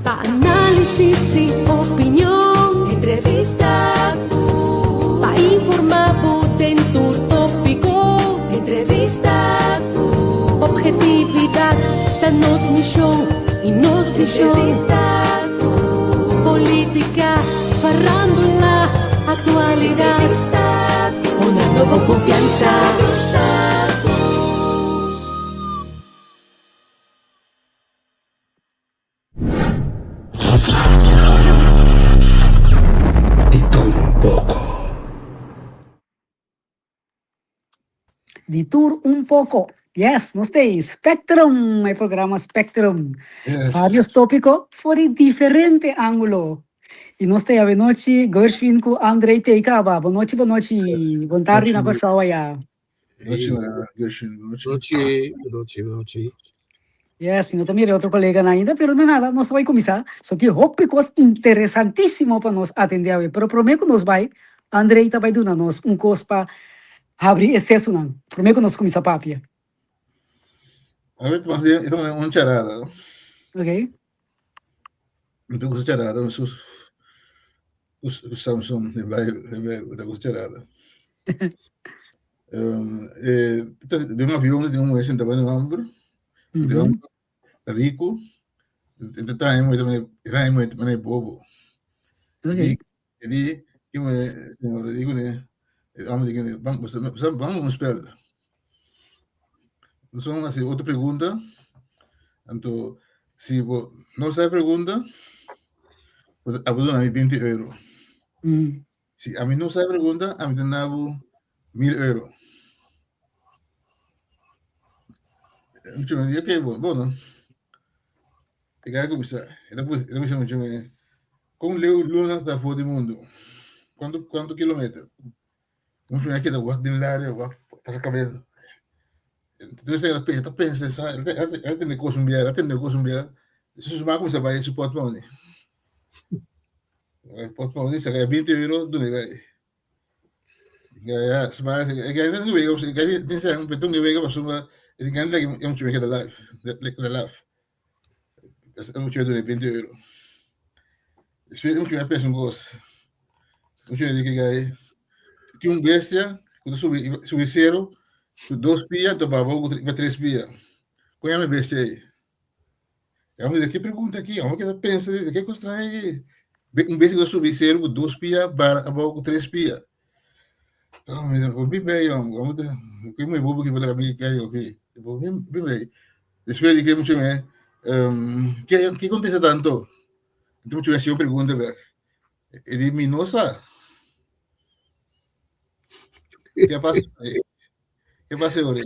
Pa análisis y opinion. Entrevista cu. Pa informa bo den tur tópico. Entrevista cu. Objetividad ta nos misión y nos visión. Entrevista cu. Política, farándula, actualidad. Entrevista cu. Honrando bo confianza. Entrevista cu. Di tur un poko. Di tur un poko. Yes, nos ta ei. Spectrum, e programa Spectrum. Yes. Varios tópiko for di diferente ángulo. I nos ta ei awenochi, Gershwin ku André ta ei kaba. Bonochi, bonochi. Yes. Bon tardi na Bonochi. Kòrsou aya. Nochi, Gershwin. Nochi. Nochi, nochi, nochi. Yes, mi no ta mira e otro koleganan ainda, pero no nada, nos ta bai kuminsá. So tin hopi kos interesantísimo pa nos atendé awe. Pero promé ku nos bai, Andrei ta bai duna nos un kos pa habri e sesunan, promé ku nos kuminsá papia. Awe mas bien, e ta un charada. Ok. Mi ta gusta charada, mi sus ku Samson den Bijbel, den Bijbel, ta gusta charada. Um, eh, den un avion den un mujer sentaba den un homber, den un homber rico, e ta e mujer e mujer mane bobo. Ok. E di, ki mujer, señor, di kuné, e homber di kuné, vamos, vamos un spel. Nos vamos hasi otro pregunta. Anto, si bo no sabe pregunta, abo duna mi 20 euro. Si ami no sabe pregunta, ami ta duna bo 1000 euro. Mucho me di, ok, bo, bo no. E kai kuminsá, e ta bisa mucho me, kon leu luna ta for di mundu? Kuantu, kuantu kilometer? Mucho me keda wak den laria, wak pasa kabesa. Entonces el ta pensa, pensa, sa, el ta tende kos un bia, el ta tende kos un bia. Su suma kuminsá bai su portmone. Portmone saka e 20 euro, duna e gai. Ja, ja, sma, e gai no wega, e gai tin sa un petun wega pasobra e gai no e mucho keda live, keda live. E mucho duna 20 euro. Despues e mucho a pensa un kos. Mucho di ke gai tin un bestia ku ta subi subi sero ku dos pia ta baba ku tres pia. Kon yama e bestia ei? E homber di, ki pregunta aki? Homber keda pensa, di ke kos traño aki? Un bestia ku ta subi seru ku dos pia, bara abou ku tres pia. Homber di, bon bin bei, homber. Homber ta, ke muy bobo ki por laga mi kai oki. Bon bin bin bei. Despues di ke mucha me, ke ke kontesta tanto? Enton mucha me hasi un pregunta bek. E di, mi no sa. Ke a pasa? Ke pasa ora?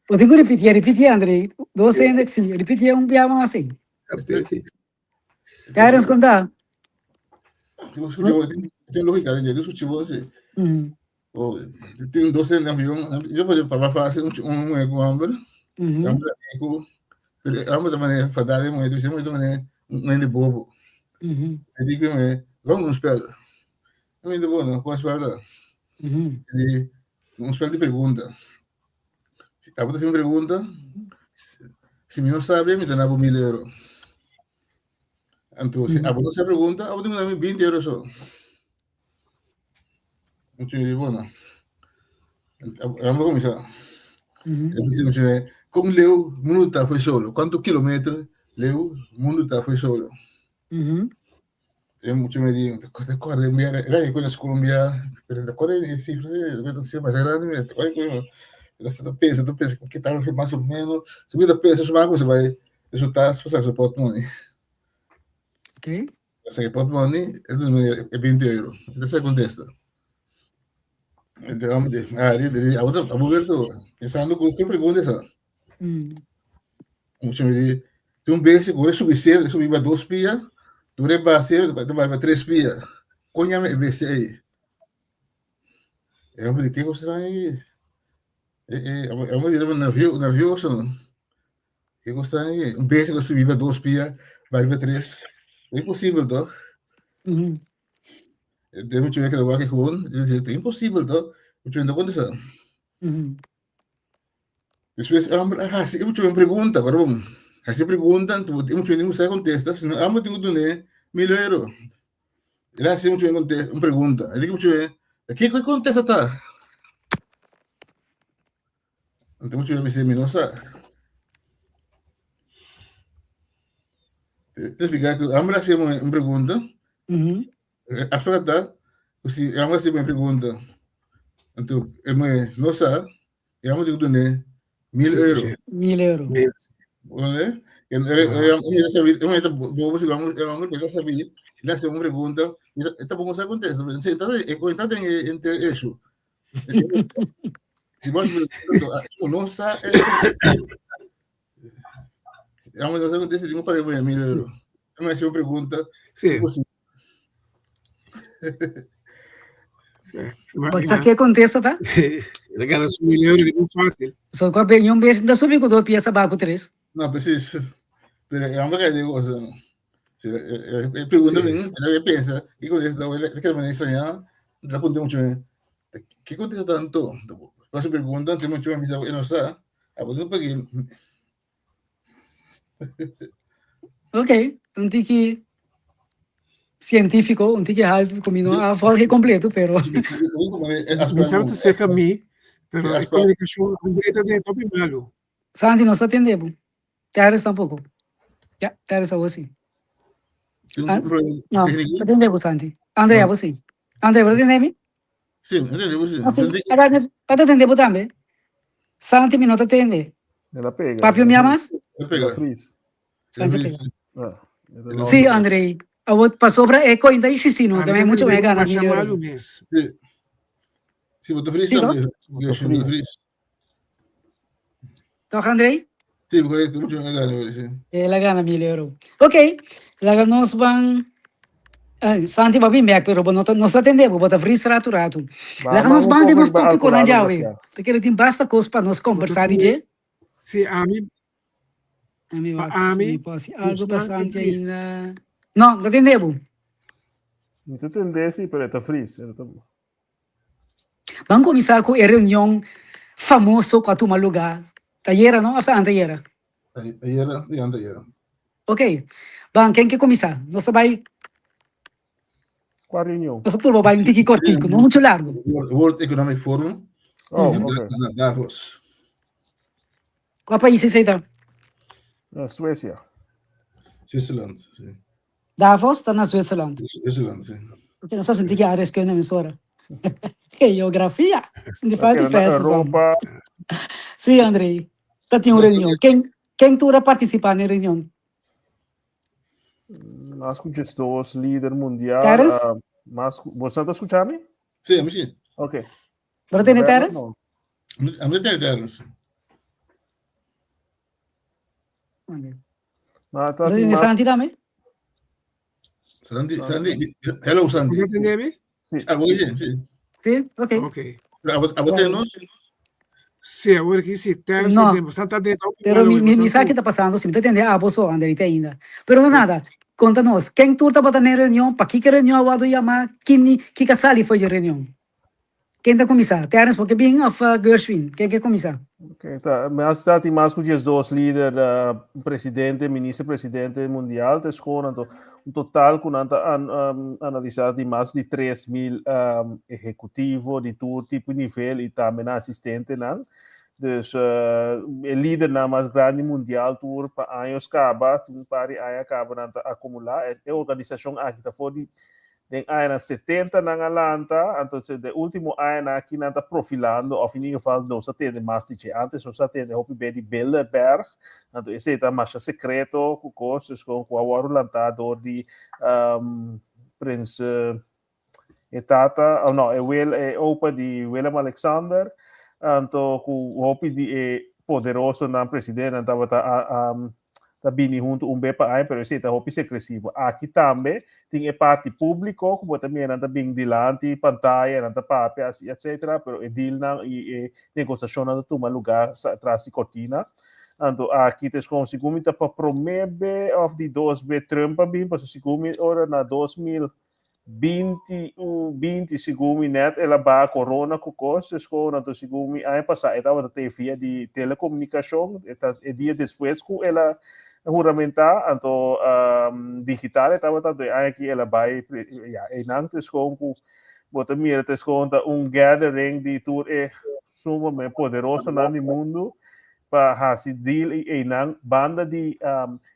Bo tin ku ripitié, ripitié André. Dos hende si, ripitié un bia mas así. Terence konta. Tin lógica, yo escuché vos así. Tin dos hende avión, yo por para fácil un un mujer con hambre, hambre ku, pero hambre también fatal de mujer, dice mujer también un hende bobo. E digo me, vamos un spel. Mi di bueno, con spel ta? Di un spel di pregunta. Abo ta hasi mi pregunta, si mi no sabi, mi ta duna bo mil euro. Anto, si abo no sa pregunta, abo tin ku duna mi binti euro so. Anto mi di bueno, abo kuminsá. Kon leu mundu ta fo'i solo? Kuantu kilometer leu mundu ta fo'i solo? E mucha me di, te acuerdas un día, era que na Colombia, pero te acuerdas de cifras, de cifras más grande, te acuerdas que tú piensas, tú piensas que tal más o menos, si tú piensas, su banco se va a su tas, pasar su portmoney. Ok. Pasa que portmoney es de 20 euros. Entonces se contesta. Entonces vamos a ver, a ver, pensando que tú preguntas, Mucha me di, tin un bes ku subi sero, subi ba dos pia, dure ba sero, ba ba tres pia. Kon yama e bestia ei? E homber di, ke kos traño aki? E e e homber bira nervio, nervioso no. Ke kos traño aki? Un bestia ku subi ba dos pia, ba riba tres. Ta imposibel toch? E mucha me keda wak gewoon, e di, ta imposibel toch? Mucha me no kontesta. Despues e homber a hasi e mucha un pregunta, baron. Hasi pregunta, anto e mucha tin ku sa kontesta, si no amo tin ku dun'é mil euro. El a hasi mucha un pregunta. El di ku mucha kiko e kontesta ta? Anto mucha bisa mi no sa. Te fika ku amo a hasi un pregunta. Afspraak ta ku si amo a hasi un pregunta, anto e muhé no sa, E amo tin ku dun'é 1000 euro. 1000 euro. Comprende? E mi ta sabi, e mi ta bobo si amo e amo ta sabi, le hace un pregunta, e tampoco sa contesta. Se ta e cuenta den e entre eso. Si vos no sa amo no sa contesta, tengo para 1000 euro. E me hace una pregunta. Sí. Bo sa ke kontesta ta? El a gana su mil euro di muy fácil. So kwa be un bes nta subi ku dos pies abajo ku tres. No, precies. Pero e hombre que digo, o sea, si, pregunta mi, el piensa, y contesta, el que me extraña, le apunté mucho, ¿qué contesta tanto? Paso pregunta, te mucho me dice, no sa, a no porque Ok, un tiki científico, un tiki alto, ku mi no a volge completo, pero... Mi sabe ta cerca mi, pero e comunicacion André ta den topi malo. Santi no sa tende bo. Terence tampoco. Ya, Terence abo si. Ah, no, ta tende bo Santi. André abo si. André, bo ta tende mi? Sí, mi ta tende bo si. Ah, si. A ta tende bo tambe. Santi mi no ta tende. El a pega. Papio mi amas? El a pega. El a freeze. Santi pega. Ah, el a Sí, André. Abo pasobra e coin ta existi no, A mi tambe ta mucho tende me bo gana masha mil euro. malu mes. Sí. Sí, bo ta freeze Sí, toch? tambe. Bo ta freeze. Toch, André? Sí, correcto, mucho me gana, sí. El a gana 1000 euro. Ok, laga nos ban Santi bo a bin bek, pero bo no ta, nos ta tende bo, bo ta vries ratu ratu. Laga nos ban den nos tópikonan djawe. Ta kere tin basta kos pa nos kombersá di dje. Sí, ami, Ami pa wak si ami, mi por hasi algu pa nos nan Santi vries. ainda. No, no ta tende bo. Mi ta tende sí, pero e ta vries. E ta... Ban kuminsá ku e reunion famoso ku a tuma lugá ayera, no? Òf ta antayera? Ayera i antayera. Ok. Ban, ken ke kuminsá? Nos ta bai. Kua reunion? Nos ta purba bai un tiki kòrtiku, no muchu largu. World Economic Forum. Oh, ok. Na Davos. Kua pais esei ta? Na Suecia. Switzerland, si. Davos ta na Zwitserland. Zwitserland, si. Porque nos ta sinti ki areskunde mesora. Geografia! Sinti falta Oké, na festa som. Europa. Si, Andrei. Ta tin un reunion. Ken, ken tur a partisipá na e reunion? Mas ku 12 lider mundial. Terence? Mas ku, bo ta skucha mi? Si, ami si. Oké. Bo ta tene Terence? No. Ami ta tene Terence. Ma ta Bo ta tin tene mas Santi tambe? Santi, Santi, hello Santi. Bo ta tende mi? Ah, bo si, si. Si, ok. Ok. Pero abo, abo ten nos? Sí, awor aki sí. Terence No. ta tende, Santi ta tende. Pero mi, mi, mi sa ki ta pasando, si mi ta tende abo so, André, te ainda. Pero no nada, konta nos, ken tur tabata na e reunion, pakiko e reunion a wòrdu yamá, kini, kiko a sali for dje reunion? Ken ta kuminsá? Terence, bo ke bin òf Gershwin? Ken ke kuminsá? Ok, ta, mas ta tin mas ku 12 lider, presidente, minister presidente mundial ta eskor, anto un total ku nan ta an, analisá di mas di 3000 ehekutivo di tur tipo di nivel i tambe nan asistentenan. Dus e lidernan mas grandi mundial tur pa años kaba, tin un par di aña kaba nan ta akumulá. E organisashon aki ta for di Den añanan setenta nan a lanta, anto den ultimo añanan aki nan ta profilando, of in ieder geval nos a tende mas di dje. Antes nos a tende hopi be di Bilderberg, anto esei ta masha secreto cu cos, dus con cu a wordo lanta door di Prins e tata, oh no, e wel, e opa di Willem Alexander, anto cu hopi di e poderosonan presidentenan tabata a ta bini huntu un be pa aña, pero esei ta hopi sekresivo. Aki tambe tin e parti públiko ku bo ta mira nan ta bin dilanti pantaya, nan ta papia asi etcetera, pero e dealnan i e negosiashonnan ta tuma lugá tras di kortina. Anto aki ta eskon segun mi ta pa promé be òf di dos be Trump a bin, pasobra segun mi ora na 2020 u 20 segun mi nèt el a baha korona ku kos eskon, anto segun mi aña pasá e tabata te via di telekomunikashon, e ta e dia despues ku el a. huramentá, anto digital e tabata, anto e aña aki el a bai, ya, einan ta eskon ku bo ta mira ta eskon ta un gathering di tur e sumamente poderosonan di mundu pa hasi deal i einan banda di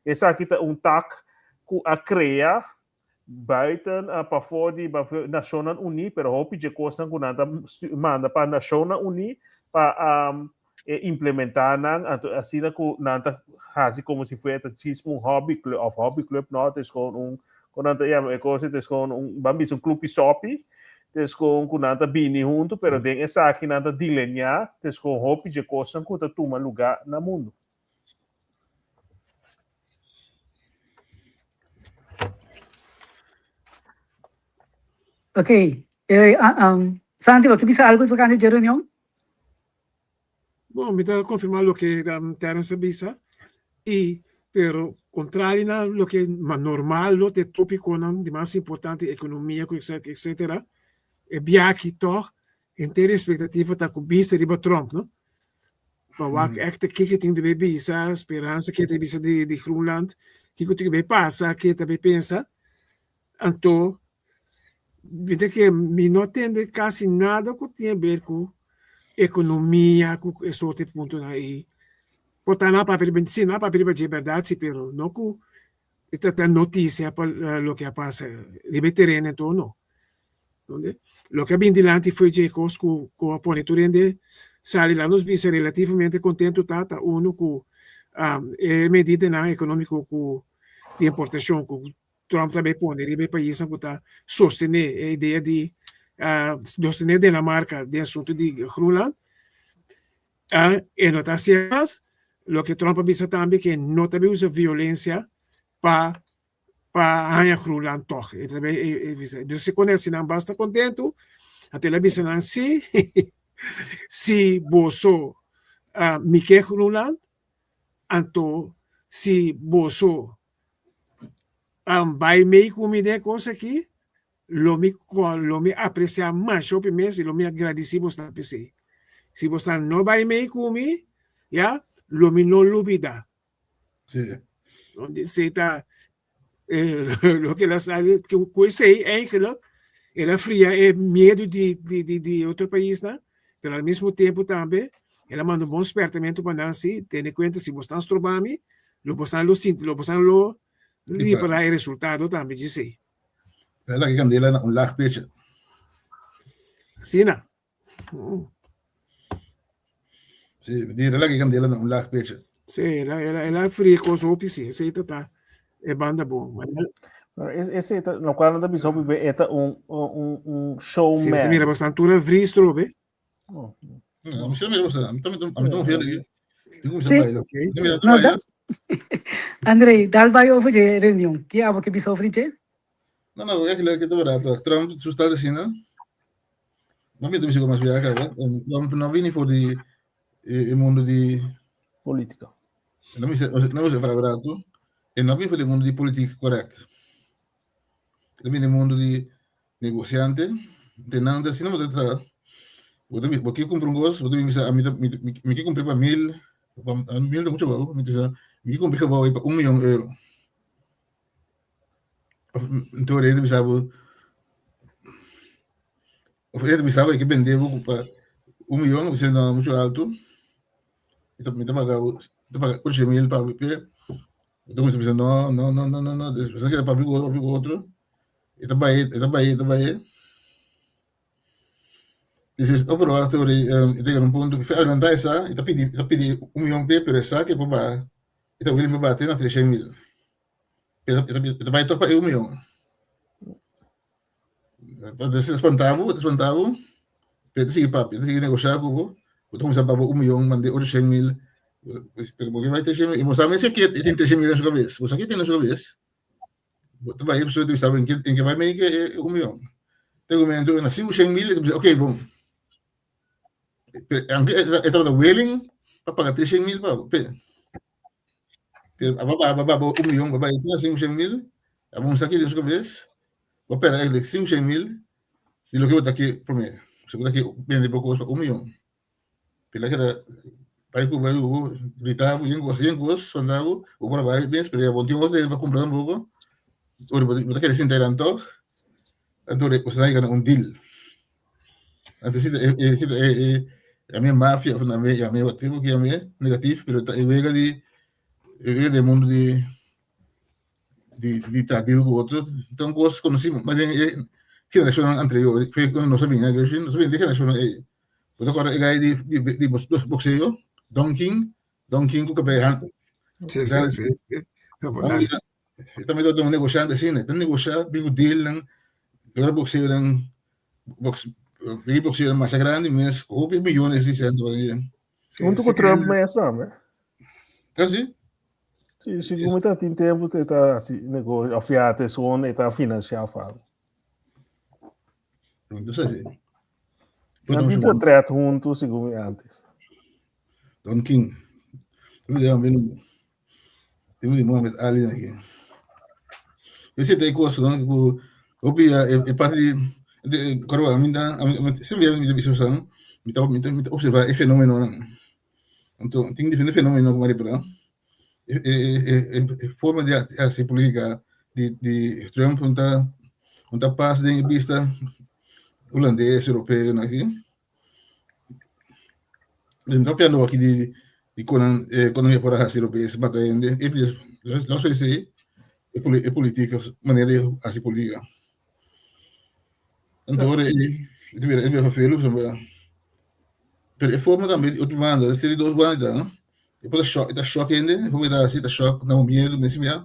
esaki ta un tak ku a krea buiten pafó di Nashonnan Uní, pero hopi dje kosnan ku nan ta manda pa Nashonnan Uní pa implementá nan, anto asina ku nan ta hasi komo si fuera ta djis un hobby club, òf hobby club no, ta eskon un, kon nan ta yama e kos, ta eskon un, ban bisa un club pisopi, ta eskon ku nan ta bini huntu, pero den esaki nan ta dileniá, ta eskon hopi dje kosnan ku ta tuma lugá na mundu. Ok, Santi, bo ke bisa algu tokante dje reunion? Bon, mi ta konfirmá loke Terence a bisa, i pero kontrali na loke ma normal lo ta e tópikonan di mas importante, ekonomia ku etsetera, e biaha tòg Henter expectativa ta cu bista riba Trump, no? Pa wak echt kiko tin di bisa, speransa ke ta bisa di di Groenland, kiko tin bay pasa, ke ta bay pensa. Anto, mi ta ke mi no tende casi nada cu tin haber cu economia, cu e soort di puntonan ey. Por ta nan a papia riba, si nan a papia riba dje berdad si, pero no cu e ta ta noticia pa loke a pasa riba e tereno anto no. Donde loke a bin dilanti foi dje kos ku ku a pone tur hende sali la nos bisa relativamente kontentu ta ta unu ku e medidanan ekonómiko ku di importashon ku Trump ta bay pone riba e paisnan ku ta sostené e idea di sostené Dinamarka den asuntu di Groenland e no ta hasié mas. Loke Trump a bisa tambe ke no ta bay usa violensia pa pa haña Groenland tòg. E ta bay e bisa. Dus e kone hasi nan basta kontentu, anto el a bisa nan si, si boso mi ke Groenland, anto si boso bai mei ku mi den e kos aki, lo mi lo mi apresiá masha hopi mes i lo mi a gradisí bosnan p'esei. Si bosnan no bai mei ku mi, ya, lo mi no lubidá. Sí. Donde se ta eh, lo que la sabe ku esei eigenlijk el a fria e miedo di di di di otro paisnan, pero al mismo tempo tambe el a manda un bon spertamento pa nan si tene cuenta si bosnan stroba mi, lo bosnan lo sinti, lo bosnan lo ripara e resultado tambe dje esei. El a candela na un laag pecho. Asina. Sí, di el a candela na un laag pecho. Sí, el a, el a, el a fria cos hopi, sí, esei ta ta e banda bon. Pero es, ese ta, lo cual no ta bisa hopi be, e ta un, un, un Sí, showman. mira, bastante tura vries trobe. Oh. No, mi mira basta, mi también a mi también aquí. Tengo Sí. baila. Mira, No, da, André, dal bai over dje reunion. Ki abo ke bisa over dje? No, no, eigenlijk het verdad. Trump su staat asina. No mi ta mas viaja, Trump no vini voor di e mundo di Politica. No mi no mi para barato. E no vini voor di mundo di politiek correct. E vini mundo di negociante. De nada asina bo ta bo ta bo ke kumpra un kos, bo ta bisa mi mi mi ke kumpra pa mil, pa mil ta mucho bou, mi ta bisa mi ke kumpra gebou pa un miyon euro. En teoria e ta bisa bo of e ta bisa bo e ke bende bo pa un miyon, bo bisa no mucho alto, mi ta mi ta paga bo mi ta paga ocho mil pa bo p'e, e ta kuminsa bisa no no no no no no, despues a keda papia ku otro papia ku otro, e ta bai e ta bai e ta bai. Despues otro rato e ta yega na un punto ku adelantá e sa e ta pidi e ta pidi un miyon p'e pero e sa ke por baha e ta willing pa baha te na treshen mil. E ta bai tok pa e un miyon. Entonces e ta spanta bo, e ta spanta bo, pero e ta sigui papia, e ta sigui negoshá ku bo, bo ta kuminsá papia un miyon, mand'é ocho shen mil, pero bo ke bai treshen mil, i bo sa mes ke e tin treshen mil den su kabes, bo sa ke e tin den su kabes, bo ta bai e ta bisa bo en ke bai mei ke e un miyon. Te momento na sinku shen mil e ta bisa ok bon, pero aunke e tabata willing pa paga 300 mil pa bo, pe. Pero a baba baba bo un milhão, baba e 500 mil, a bom saki den su cabeza, bo pera eigenlijk 500 mil, di loke bo ta ke prome. So bo ta ke bende bo kos pa un milhão. Pero la keda Bai ku bai ku grita ku yen kos yen kos manda bo, bo por a bai mes pero ya bo tin otro hende pa kumpra tampoko. Ora bo ta kere sinta einan tòg, anto bo sa yega na un deal. Anto si ta e si ta e e yam'é mafia òf yam'é yam'é whatever ku yam'é negatif pero ta e wega di e wega den mundu di di di traha deal ku otro ta un kos konosí mas bien e generashonnan anterior ku nos a bini nos a bini di e generashonnan ei. Bo ta kòrda e gai di di di bokseo Don King Don King ku kabei han Sí, sí, sí, sí. E tambe ta un negoshante asina, e ta negoshá bin ku dealnan, logra bokseonan, boks, bin bokseonan masha grandi mes, ku hopi miyones di sènt tabata den. Huntu ku Trump mes tambe. Ah, si? Si, si ku ta tin tempu te ta hasi negoshi, of ya te son e ta finansiá of algo. Entonces, sí. Nan tin portret huntu segun mi antes. Don King. Tin di Mohamed Ali aki. Ese ta e kos no ku hopi e parti di kòrda mi ta semper mi ta bisa boso mi ta mi ta opservá e fenomenonan. Anto tin diferente fenomeno ku mi a repará. E e e forma di hasi politika di di Trump no ta no ta pas den e bista hulandes, europeo aki. Mi ta papiando aki di di kon nan kon nan por a hasi lo bes mata hende e nos pens'e e politica manera di hasi politica. Anto ora e ta bira e bira vervelend pasobra pero e forma tambe di otro banda esei di dos banda no e por ta shòk e ta shòk hende e por ta hasi ta shòk nan miedu mester mira.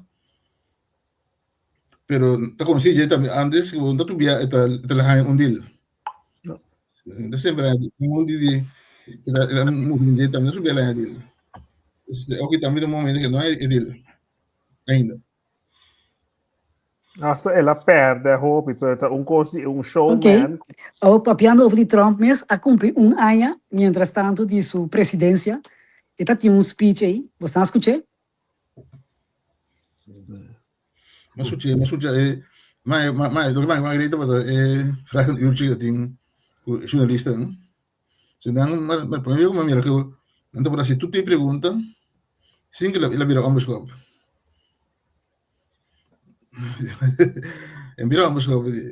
Pero ta konosí dje tambe antes ku no ta tur bia e ta e ta haña un deal. No. Ta semper haña deal. Un di di e ta e ta mucho dje tambe no tur bia el haña deal. Oki tambe ta un momento ke no hay e deal ainda. Hasta el a pèrdè hopi, pero ta un kos di un showman. Ok. Awor papiando over di Trump mes a cumpli un aña mientras tanto di su presidencia. E ta tin un speech ey. Bo stan scuch'e? Ma scucha, ma scucha e ma ma ma loke ma grita tabata e vraag een uurtje dat tin ku journalisten. So dan ma ma prome ku ma mira ku nan ta por hasi tur e pregunta sin ku el a bira onbeschop. En bira onbeschop di.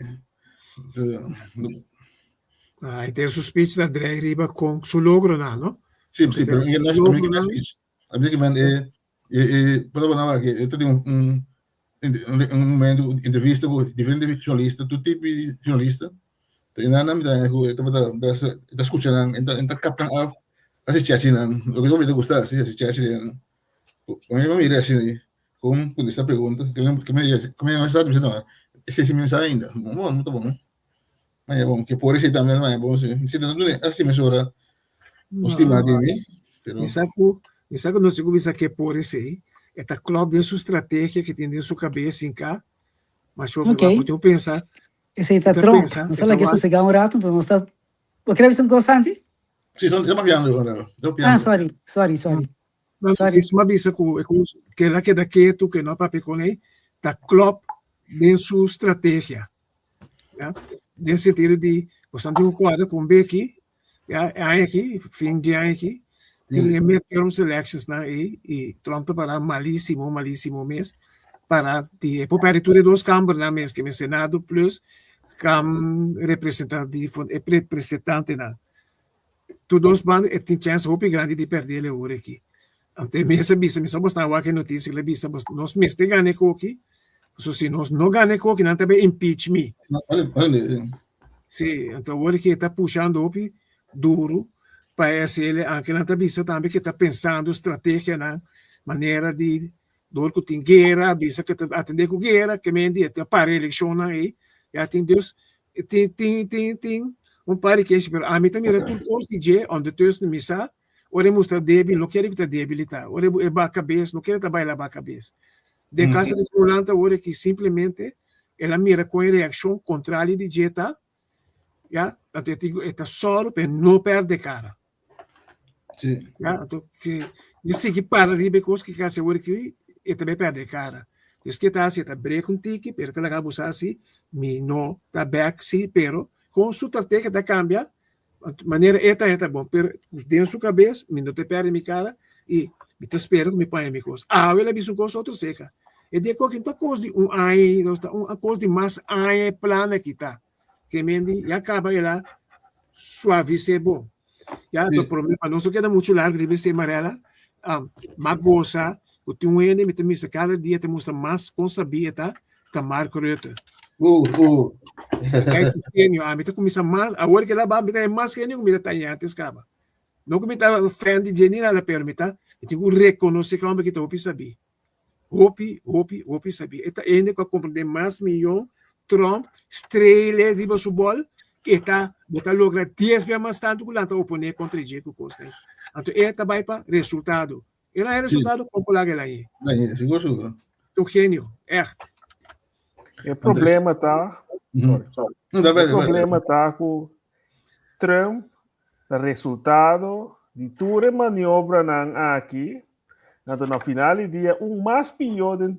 Ah, e ten su speech ta drei riba kon su logronan, no? Sí, sí, pero mi no mi no speech. A mi ke men e e e por tabata nan aki e ta tin un un un momento entrevista ku diferente journalista tur tipo di journalista ta e nan nan mi ta haña ku e tabata bes e ta skucha nan e ta e ta kap nan af hasi chachi nan loke hopi ta gusta hasi hasi chachi den nan pa mi mira asina kon kontesta pregunta ke men ke men sa no esei si mi no sa ainda bon ta bon Maña bon, ke por esei tambe maña bon si. Si ta dune así mesora un stima di mi, pero Mi sa ku, mi sa ku nos tin ku bisa ke por esei, e ta klòp den su strategia ke tin den su kabes sin ka, ma sho Ok. bo tin ku pensa, Esei ta ta Trump. pensa, Nos e ta ta laga wak. sosegá un rato, enton nos ta Bo kere bisa un kos, Santi? Sí, son, ta papiando, ta Ah, papiando. sorry, sorry, sorry. No, Sorry. Esma bisa ku e kos ke el a keda ketu, ke no a papia kon ei, ta klòp den su strategia. Ya, den sentido di bo san tin un kuadro ku un beki, ya, e aña aki, fin di aña aki, tin e midterms elections nan ei i Trump ta para malísimo, malísimo mes, para di e por pèrdè tur e dos kambernan mes, ke men Senado plus kam representativo, e representantenan. Tur dos banda e tin chèns hopi grandi di pèrdè el e ora aki. Anto e mes a bisa, mi sa bo sta wak e notisia, el a bisa, nos mester gana e koki, pasobra si nos no gana e koki nan ta bai impeach mi. Sí, anto awor ki e ta pushando hopi duru pa e hasi el, anke nan ta bisa tambe ke ta pensando strategianan manera di dor ku tin guera, bisa ke ta atendé ku guera, ke men di e ta para e elekshonnan ei, ya tin dus Tin, tin, tin, tin un par di keshi, pero ami ta mira tur kos di dje, ondertussen mi sa, ora e mustra debil, no kere ku ta debilitá, ora e ba kabes, no kere ta baila ba kabes. Den kaso di Roland awor aki simplemente el a mira kon e reakshon kontrali di dje ta, ya, anto e tin ku e ta sòru pa e no pèrdè kara. Sí. Ya, anto ke mi sigui para riba e kos ke kasi awor aki e ta bai pèrdè kara. Dus ke ta hasi? E ta brek un tiki, pero e ta laga bo sa si mi no ta bèk, sí, pero kon su strategia ta kambia. Manera e ta, e ta bon, pero den su kabes mi no ta pèrdè mi kara i mi ta spera ku mi paña mi kos. Awe el a bisa un kos otro seka. E di e koki no ta kos di un aña, no ta un kos di mas aña e plan aki ta. Ke men di ya kaba el a suavis'é bon. Ya, Sí. to promé pa nos no keda muchu largu riba esei Marella, m'a gosa ku tin un hende mi ta misa kada dia ta mustra mas kon sabí e ta, ta Mark Rutte. Kijk un genio, ami ta kuminsá mas, awor ke el a bai mi ta haña mas genio ku mi ta taña antes kaba. No ku mi ta fan di dje ni nada, pero mi ta, mi tin ku rekonosé ku e hòmber aki ta hopi sabí. Hopi, hopi, hopi sabí. E ta hende ku a komprendé mas mihó Trump strele riba su bòl, e ta, bo ta logra dies bia mas tantu ku lanta oponé kontra dje ku kosnan. Anto e ta bai pa resultado. El a haña resultado kon por laga el hañ'é. Hañ'é, sigur, sigur. Un genio, ègt. E problema ta, sorry, sorry. No, da E bai, da bai. problema ta ku Trump ta resultado di tur e maniobranan aki, anto na final di dia un mas pió den,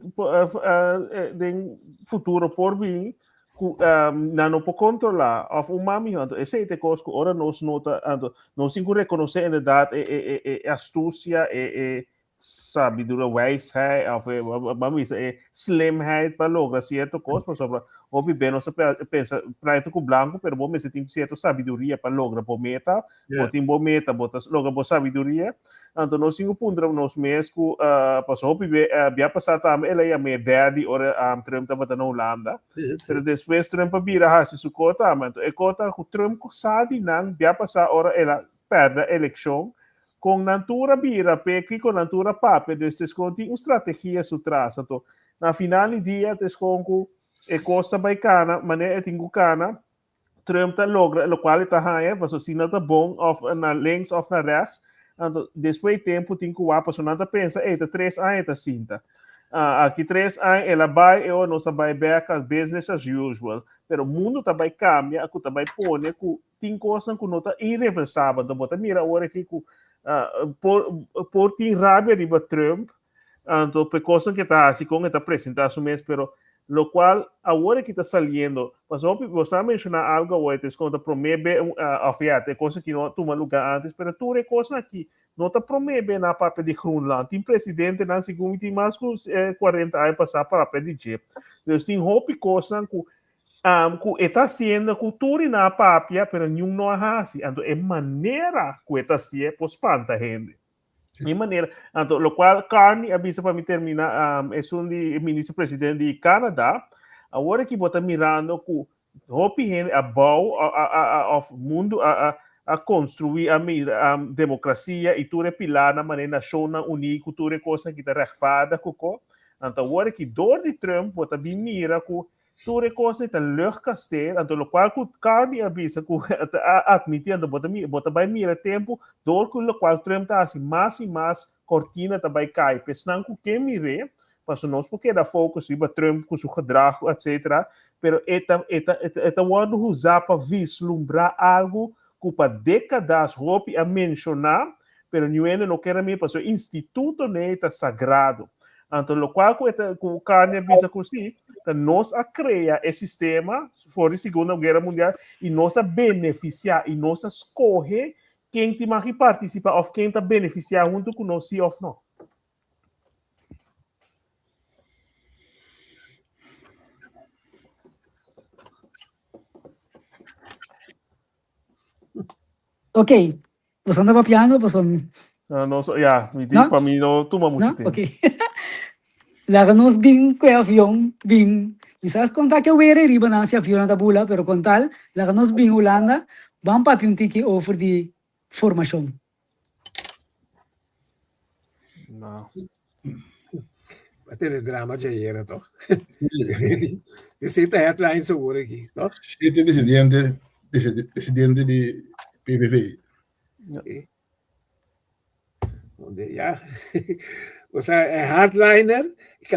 den futuro por bin ku nan no por kontrolá òf un mas mihó. Anto esei ta e kos ku ora nos nota, anto nos tin ku rekonosé inderdat e e e e astusia, e e sabiduria, wijsheid, òf e ban bisa e slimheid pa logra sierto kos, pasobra hopi be nos ta pensa pretu ku blanku, pero bo mester tin sierto sabiduria pa logra bo meta, bo tin bo meta, bo ta logra bo sabiduria. Anto nos tin ku puntra nos mes ku pasobra hopi be bia pasá tambe el a yam'é daddy ora Trump tabata na Hulanda, pero despues Trump a bira hasi su ko tambe. Anto e ko ta ku Trump ku sa di nan bia pasá ora el a pèrdè elekshon, kon nan tur a bira p'e, kiko nan tur a papia, dus ta eskon tin un strategia su tras. Anto na final di dia ta eskon ku e kos ta bai kana manera e tin ku kana. Trump ta logra locual e ta haña, pasobra si no ta bon of na links of na rechts, anto despues di tempo tin cu wak, pasobra nan ta pensa, ey, ta tres aña e ta sinta. Ah, aki tres aña el a bay, e ora nos a bay bek as business as usual. Pero mundo ta bay cambia, cu ta bay pone cu tin cosnan cu no ta irreversabel. Anto bo ta mira awor aki cu ah, por, por tin rabia riba Trump, Anto p'e kosnan ke ta hasi, kon e ta presentá su mes, pero lokual awor aki ta saliendo, pasobra hopi, bo sa menshoná algu awor, e ta eskon ta promé be, òf ya, ta e kos aki no a tuma lugá ántes, pero tur e kosnan aki no ta promé be na papia di Groenland. Tin presidentenan, segun mi tin mas ku kuarenta aña pasá papia di dje. Dus tin hopi kosnan ku ku e ta hasiendo ku tur i nan a papia, pero niun no a hasi. Anto e manera ku e ta hasié por spanta hende. Mi manera, anto locual Carney a bisa pa mi termina, um, esun di minister president di Canada, awor aki bo ta mirando ku hopi hende a bou a, a, a, a, of mundo a, a, a construi a mira um, democracia y tur e pilarnan manera Nacionnan Uní ku tur e kosnan ki ta rechtvaardig ku ko. Anto awor aki door di Trump bo ta bin mira ku Tur e kos ei ta luchtkasteel, anto lokual ku Carney a bisa ku a atmití, anto bo ta bo ta bai mira tempu dor ku lokual Trump ta hasi mas i mas kortina ta bai kai pa esnan ku ke mir'é, pasobra nos por keda focus riba Trump ku su gedrag etcetera, pero e ta e ta e ta wòrdu usá pa vislumbrá algu ku pa dékadas hopi a menshoná pero niun hende no ker a mira pasobra e instituto nei ta sagrado. Anto lokual ku e ta ku Carney a bisa ku si, ta nos a krea e sistema for di Segunda Guera Mundial i nos a benefisiá i nos a skohe ken tin mag di partisipá òf ken ta benefisiá huntu ku nos si òf no. Ok, Boso anda papiando, boso... No, no, so, ya, mi di, No? pa mi no tuma mucho No? tempo. Ok. Laga nos bin ku e avion, bin. Quizás konta ke were riba nan si avionnan ta bula, pero kon tal, laga nos bin Hulanda, ban papia un tiki over di formashon. No. A tene drama djayera toch? Esei ta headlines awor aki, toch? Siete disidente, disidente di PVV. Sí. Donde ya. O sea, e hardliner,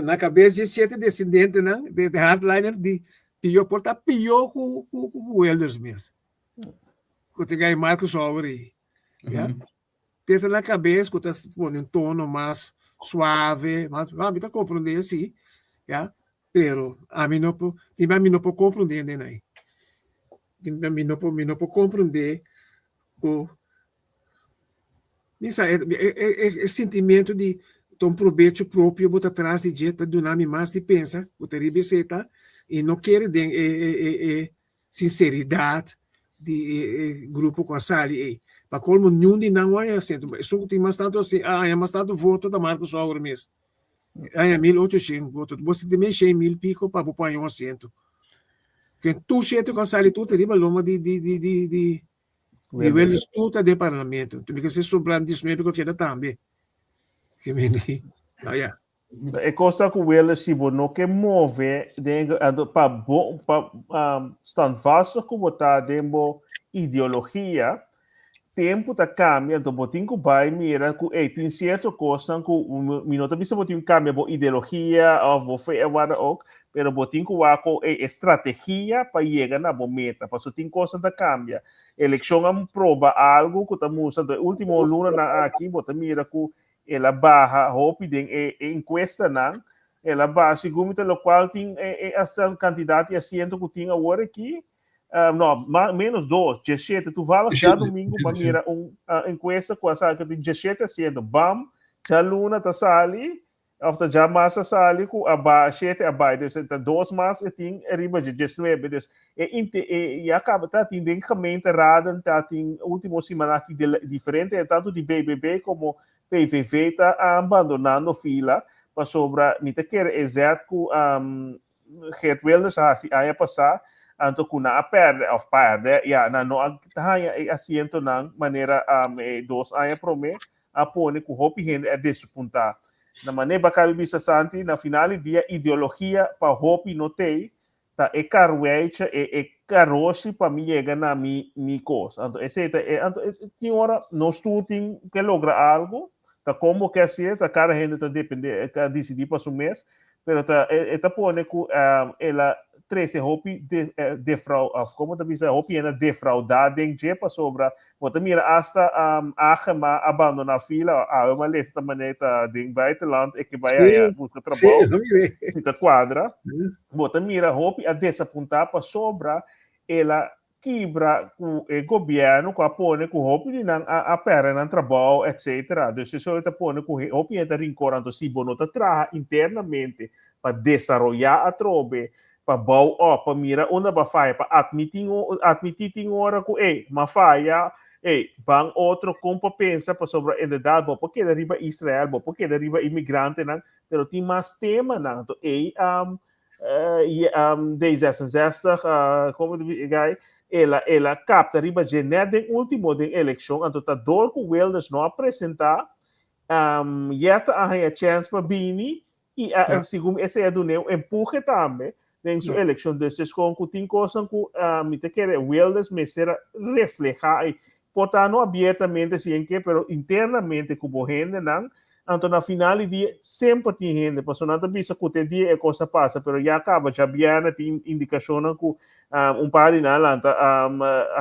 na cabeza di siete descendentenan, de, de hardliner di pio por ta pio ku ku ku Wilders mes. Ku te gai Marcus Sauer ei. Ja. Te ta na cabes ku ta pone un tono mas suave, mas, mi ta comprende si, ya, pero ami no por, tin bia mi no por comprende den ei. Tin bia mi no por, mi no por comprende. ku mi sa e e sentimentu di ta un probecho propio bo ta tras di dje ta duna mi mas di pensa ku ta riba esei ta i no kere den e e e sinseridat di e e grupo ku a sali ei. Pa kolmo niun di nan a haña asiento. Esun ku tin mas tantu a haña mas tantu voto ta Marcos Sauer mes. E haña 1800 voto. Bo sinti men 100.000 piko pa bo por haña un asiento. Ken tur shete ku a sali tur ta riba loma di di di di di di Wilders tur ta den parlamento. Mi ke se sobra 19 ku keda tambe. Ke men di, no ya. E kos ta ku Wilders si bo no ke move den anto pa bo pa um, standvastig ku bo ta den bo ideologia, tempu ta kambia, anto bo tin ku bai mira ku ey tin sierto kosnan ku mi no ta bisa bo tin ku kambia bo ideologia òf bo fe òf wada ok, pero bo tin ku wak ku ey e strategia pa yega na bo meta, pasobra tin kosnan ta kambia. Elekshon a proba algu ku ta mustra, anto e último lunanan aki bo ta mira ku El a baha hopi den e e encuestanan, el a baha segun mi ta locual tin e e hasta cantidad di asiento cu tin awor aki, no, ma menos dos, diesshete, toevallig djadomingo mi a mira un encuesta cu a sali cu tin diesshete asiento, bam, djaluna ta sali of ta djamars ta sali cu a baha shete a bai, dus ta dos mas e tin riba dje, diesnuebe, dus e inte e ya caba ta tin den gemeenteraden ta tin ultimo siman aki de diferente tanto di BBB como PVV ta abandonando fila pasobra mi ta kere e zet cu Geert Wilders a haci aña pasa anto cu nan a perde of perde ya nan no a haya e asientonan manera e dos aña prome a pone cu hopi hende a desapunta. Na manera bo a caba di bisa Santi na final di dia ideologia pa hopi no tey Ta e karweitje, e e karoshi pa mi yega na mi mi kos. Anto esei ta e anto tin ora nos tur tin ke logra algu, ta kon bo ke hasié, ta kada hende ta depende ta disidí pa su mes, pero ta e ta pone ku el a trese hopi de defrau òf komo ta bisa hopi hende a defraudá den dje pasobra Bo ta mira asta Agema a bandoná fila, awe m'a lesa ta manera ta den buitenland e ke bai aya buska trabou, si ta kuadra. Bo ta mira hopi a desapuntá pasobra el a kibra ku e gobièrnu ku a pone ku hopi di nan a pèrdè nan trabou etcetera. Dus esei ta pone ku hopi hende ta rinkor. Anto si bo no ta traha internamente pa desaroyá atrobe pa bou op, pa mira unda bo a faya, pa admití admití tin ora ku ey, m'a faya, ey, ban otro kon pa pensa pasobra inderdaad bo por keda riba Israel, bo por keda riba inmigrantenan, pero tin mas temanan. Anto ey D66, komo ta bisa e guy, el a el a kapta riba dje nèt den ultimo den elekshon, anto ta dor ku Wilders no a presentá, yet a haña chèns pa bini I a, segun esei a dun'é un empuje tambe den su elekshon. Dus es kon ku tin kosnan ku mi ta kere Wilders mester a reflehá ei. Por ta no abiertamente si en ke, pero internamente ku bo hendenan. Anto na final di dia semper tin hende, pasobra nan ta bisa ku te dia e kos a pasa, pero ya kaba djabièrnè tin indikashonnan ku un par di nan lanta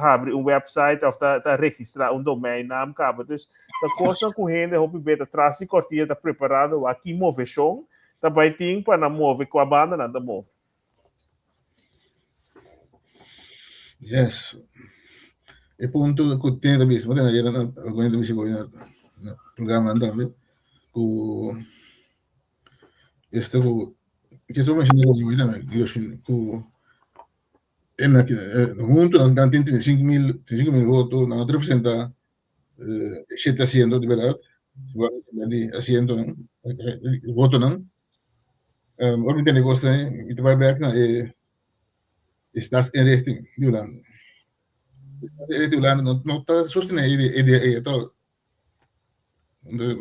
habri un website òf ta registrá un domeinnaam kaba. Dus Ta kosnan ku hende hopi be ta tras di kortina ta preparando wak ki moveshon ta bai tin pa nan move kua banda nan ta move. Yes. E punto ku tin ta bisa, bo ayer algun hende ta bisa ku na programanan tambe ku esta ku kiso menshona ku huntu nan tin 35.000 35.000 voto nan ta representa shete asiento di berdad di asientonan votonan ora mi tende cos ei mi ta bai bek na e staatsinrichting di Hulanda staatsinrichting di Hulanda no ta sostene e idea ei atol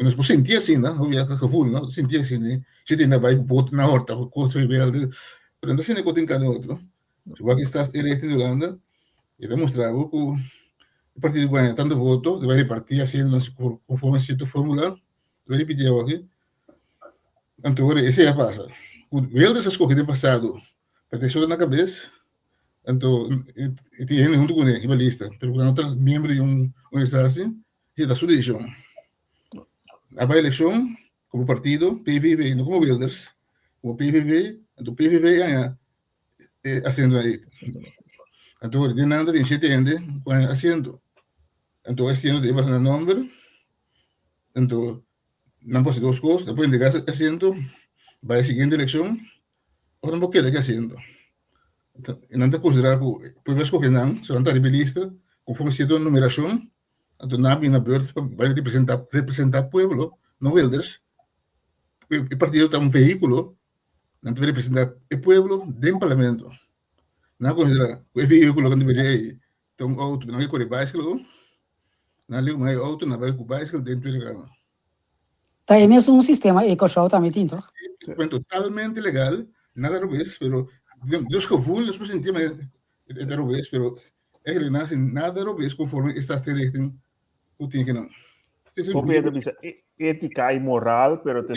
nos por sinti asina hopi a gevoel no sinti asina si tin ta bai ku boto na horta ku kos rebelde pero no ta asina ku tin kada otro Si wak e staatsinrichting di Hulanda e ta mustra bo ku e partido ku gaña tantu voto ta bai reparti asientonan konforme sierto formula. Ta bai ripiti awoki. Anto ora esei a pasa ku Wilders a skohe den pasado pa tin esota na kabes anto e tin hende huntu kuné riba lista pero ku nan no ta miembro di un organisasi esei ta su desishon. A bai elekshon komo partido PVV no komo Wilders komo PVV anto PVV gaña e asiento ahí. Anto den nan ta tin shete hende ku haña asiento. Anto e asiento ta iba na nomber. Anto nan por hasi dos kos, nan por entrega e asiento bai e siguiente elekshon òf nan por keda ku e asiento. I nan ta konsiderá ku pueblo a skohe nan, so nan ta riba e lista konforme sierto numerashon, anto nan a bini na bùrt pa bai representá representá pueblo, no Wilders. E partido ta un vehíkulo, nan ta bai representá e pueblo den parlamento. Nan a konsiderá ku e vehíkulo ku nan ta bini ei ta un outo, nan ke kore baiskel ku, nan liu mai e outo, nan bai ku baiskel den Tweede Kamer. Ta e mesun sistema ei Kòrsou tambe tin, tòg? Bueno, totalmente legal, nada robes, pero nos gevoel, nos por sinti ma e ta robes, pero eigenlijk nan hasi nada robes conforme e staatsrichting ku tin kinan. Hopi hende bisa ética y moral, pero te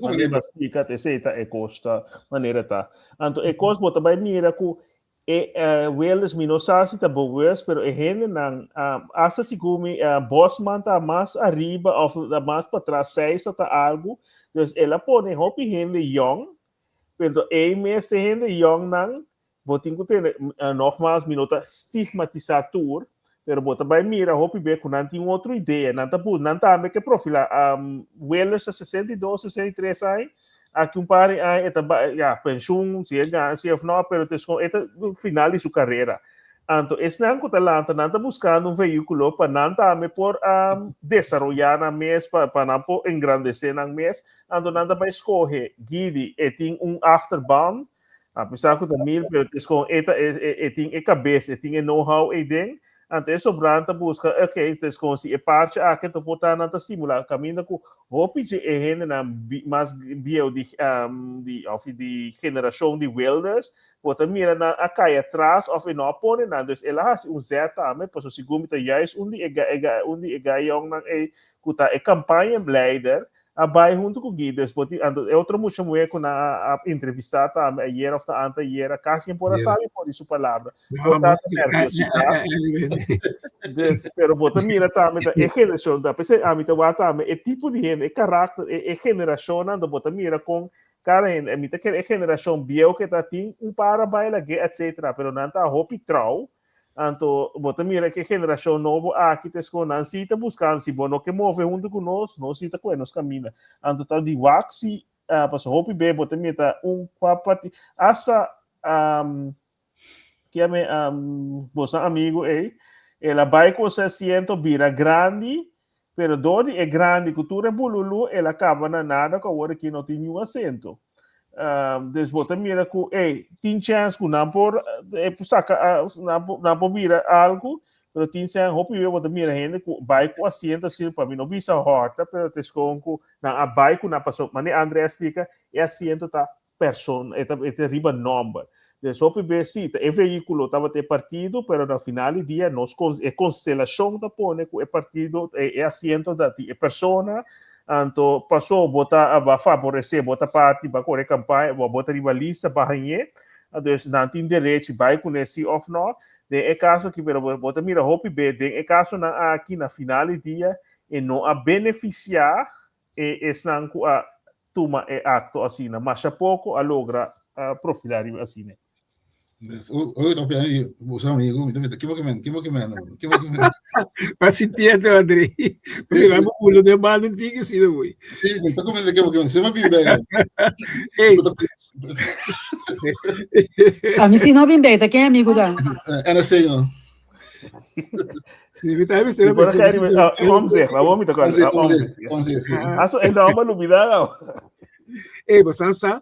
manera explica te sei ta e kos ta manera ta. Anto e kos bo ta bai mira ku E Wilders mi no sa si ta bewust, pero e hendenan, hasta sigur mi Bosman ta mas ariba of ta mas patras, Seis ta algu, dus el a pone hopi hende yong, pero ei mes e hende yongnan, bo tin ku tene, nogmaals mi no ta stigmatisa tur, pero bo ta bai mira hopi be ku nan tin un otro idea, nan ta bus, nan tambe ke profila, Wilders ta 62, 63 aña, Aki un par di aña e ta bai, ya, penshun, si e gana, si of no, pero ta escon, e ta final di su carera. Anto esnan cu ta lanta, nan ta buscando un vehiculo pa nan tambe por desaroya nan mes, pa nan por engrandece nan mes. Anto nan ta bai scoge Gidi, e tin un achterban, a pesar cu ta mil, pero ta escon, e ta, e, e tin e cabes, e tin e know-how eyden. Anto e sobrant ta buska, ok, ta escoge si e parche aki anto por ta nan ta stimula caminda cu hopi dje e hendenan mas bieu di di of di generacion di Wilders bo ta mira nan a cay atras of e no a pone nan dus el a haci un zet tambe pasobra segun mi ta juist un di e un di e gayonnan ey cu ta e campaña leider a bai huntu ku Guy, dus bo tin, anto e otro mucha muhé ku nan a entrevistá tambe ayer òf ta anteayer, a kasi en por a sali for di su palabra. Bo ta ta nerviositá. Dus, pero bo ta mira tambe ta e generashon, ta p'esei ami ta wak tambe e tipo di hende, e karakter, e e generashonnan, bo ta mira kon kada hende, mi ta kere e generashon bieu ke ta tin un par a bai lag'é etcetera, pero nan ta hopi trou, Anto bo ta mira ke generashon nobo aki ta eskon nan si ta buskando si bo no ke move huntu ku nos, nos si ta kohe nos kaminda. Anto ta di wak si pasobra hopi be bo ta mira ta un kua parti asta kiame boso amigu ei el a bai ku su asiento bira grandi pero dor di e grandi ku tur e bululu el a kaba na nada ku awor aki no tin niun asiento. Dus bo ta mira ku ey tin chèns ku nan por saka nan por bira algu pero tin sèn hopi bia bo ta mira hende ku bai ku asiento asina pa mi no bisa hòrta pero ta eskon ku nan a bai ku nan pasobra manera Andre a splika e asiento ta persona e ta e ta riba nòmber dus hopi bes si ta e vehíkulo tabata e partido pero na final di dia nos e konstelashon ta pone ku e partido e asiento ta di e persona Anto paso bo ta a faborece bo ta parti ba kore kampaña bo bo ta riba lista pa hañ'é dus nan tin derechi bai kuné si òf nò den e kaso aki pero bo ta mira hopi be den e kasonan aki na final di dia e no a benefisiá e esnan ku a tuma e akto asina masha poko a logra profilá riba asina. Hoy ta pian boso amigo, mi ta mira, kimo ke men, kimo ke men, kimo ke men. Pa sintiendo, André. Mira, mo culo de mano un tiki sino, güey. Sí, mi ta comiendo kimo ke men, se me bin bij. Hey. A mi si no bin bij, ta ken amigo ta? NSC, no. Sí, mi ta mi Bueno, que Omtzigt, la mi ta acuerdo. Omtzigt, Omtzigt, sí. Aso el nombre olvidado. Hey, bo san sa,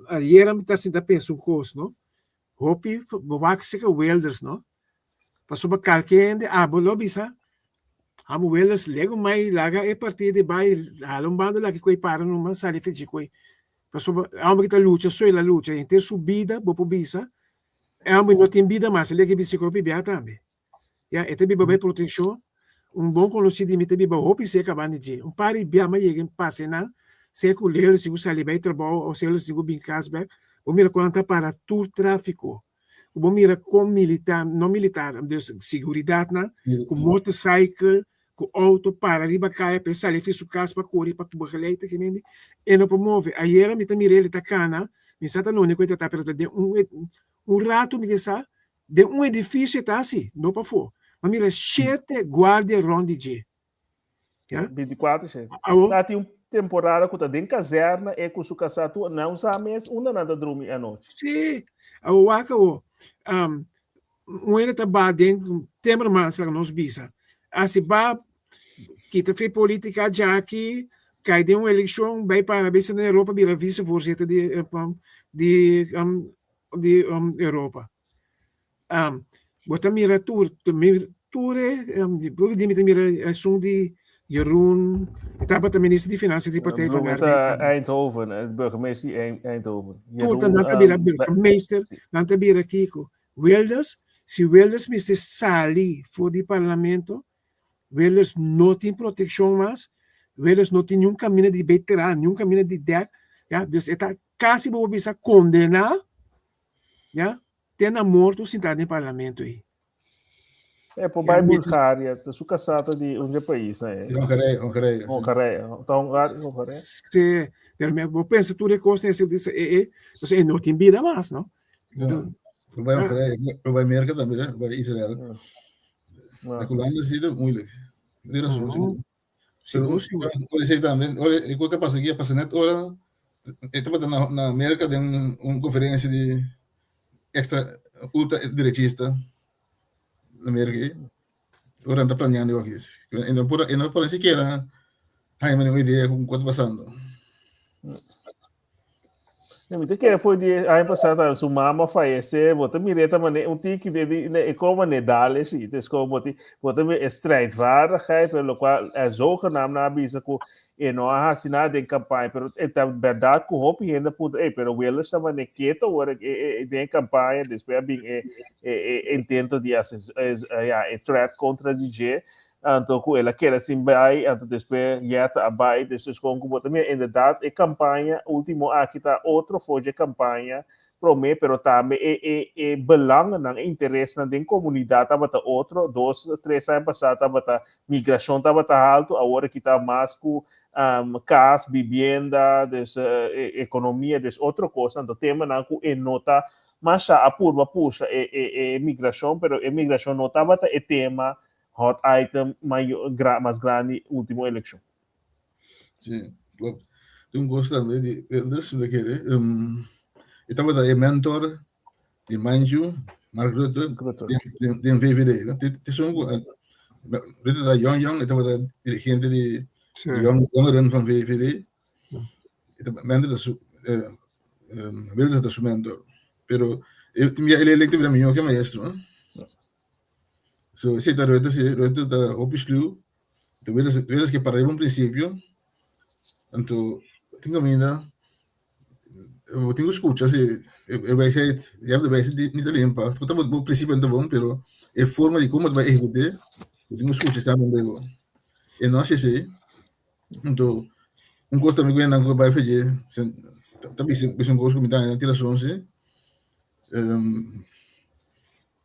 Ayera mi ta sinta pensa un kos, no? Hopi bo wak seka Wilders, no? Pasobra kalke hende abo lo bisa, amo Wilders lego mai laga e partido e bai hala un banda laki koi para numa sali fechi koi. Pasobra e homber ki ta lucha so el a lucha henter su bida bo por bisa e homber no tin bida mas el leke bisa koi pibia tambe. Ya, e ta biba bai protekshon. Un bon konosí di mi ta biba hopi serka banda di dje. Un par di bia mi a yega i pasa einan, sea ku Lelis tin ku sali bai trabou òf sea Lelis tin ku bin kas bèk, bo mira kon nan ta para tur tráfiko. Ku bo mira kon militar, no militar, dus siguridatnan, ku motorcycle, ku outo para riba kaya pa e sali fi su kas pa kore pa begeleid ta kimendi, e no por move. Ayera mi ta mira el ta kana, mi sa ta nunde ku e ta ta, pero ta den un un ratu mi ke sa Den un edifisio ta hasi, no pafó. Ma mira shete guardia rond di dje. Ja? 24 shete. Awo. Ta tin un temporada ku ta den kazerna e ku su kasá tur nan sa mes unda nan ta drumi anochi. Sí. Awo wak awo. Um, un hende ta ba den Timmermans laga nos bisa. Asi ba kita fe politica djaki, kai den un elekshon, bai para bisa na Europa bira vicevoorzitter di, di, um, di um, Europa. Um, bo ta mira tur, tur e, um, di mi ta mira esun di Jeroen, e tabata minister di Finanzas di Partij van de Arbeid. Eindhoven, eh, burgemeester di Eindhoven. Tur ta nan ta bira burgemeester, nan ta bira kiko. Wilders, si Wilders mester sali for di parlamento, Wilders no tin protekshon mas, Wilders no tin niun kaminda di bay traha, niun kaminda di dek, ya, dus e ta kasi bo por bisa kondená, ya, te na morto sintá den parlamento ei. E por bai Bulgaria, ta su kasá ta di un dje pais na e. Hongarije, Hongarije. Hongarije, ta Hongarije, Hongarije. Sí, pero mi bo pensa tur e kos ese dice e e, entonces e no tin bida mas, no? Ja. Por bai Hongarije, por bai Merka tambe, por bai Israel. Na Holanda sí ta moeilijk. Di razon, sigur. Sigur, sigur. Ora esei tambe, ora e kos ta pasa aki a pasa net ora e tabata na na Merka den un konferensia di extra ultra derechista na Merka ei. Ora nan ta planeando aki. E no por e no por ni sikiera haña un idea ku ta pasando. Ja, mi te kere foi di aña pasado tambe, su mama fallece, bo ta mira ta mane un tiki de di ne e como ne dale si, het is como bo ti bo ta mira e strijdvaardigheid, pero locual e zogenaamd na bisa cu e no a haci nada den campaña, pero e ta berdad cu hopi hende a puntra, ey, pero Wilders ta mane keto ora e e den e campaña, despues a bin e e e intento di ases ja e threat contra di dje, Anto ku el a keda sin bai, anto despues Jette a bai, despues kon ku bo ta mira, inderdat e kampaña ultimo aki ta otro for dje kampaña promé, pero tambe e e e belangennan, e interesnan den komunidat tabata otro, dos, tres aña pasá tabata migrashon tabata haltu, awor aki ta mas ku kas, bibienda, des ekonomia, des otro kos, anto temanan ku e no ta masha a purba pusha e e e migrashon, pero e migrashon no tabata e tema hot item mayo, gra, mas grandi último eleccion. Sí, klopt. Tin un kos tambe di Wilders, mi ta kere. Um, e tabata e mentor di Manju, Mark Rutte, Rutte. den, den, den VVD. No? Te, te son, Rutte ta jong jong, e tabata dirigente di Sí. jong, jongeren van VVD. E tabata, mentor ta su, eh, um, Wilders ta su mentor. Pero, e, tin bia el electo bira mihó ke maestro. No? So esei ta Rutte si, Rutte ta hopi sluw. Anto Wilders, Wilders ke para riba un prinsipio, anto tin kaminda bo tin ku skucha si e wijsheid, je hebt de wijsheid niet alleen pa, bo ta bo prinsipio ta bon, pero e forma di komo bo ta bai ehekut'é, bo tin ku skucha esaki bon bo. E no hasi esei, anto un kos tambe ku nan ku bai fedje, ta bisa bisa un kos ku mi ta haña tin rason si.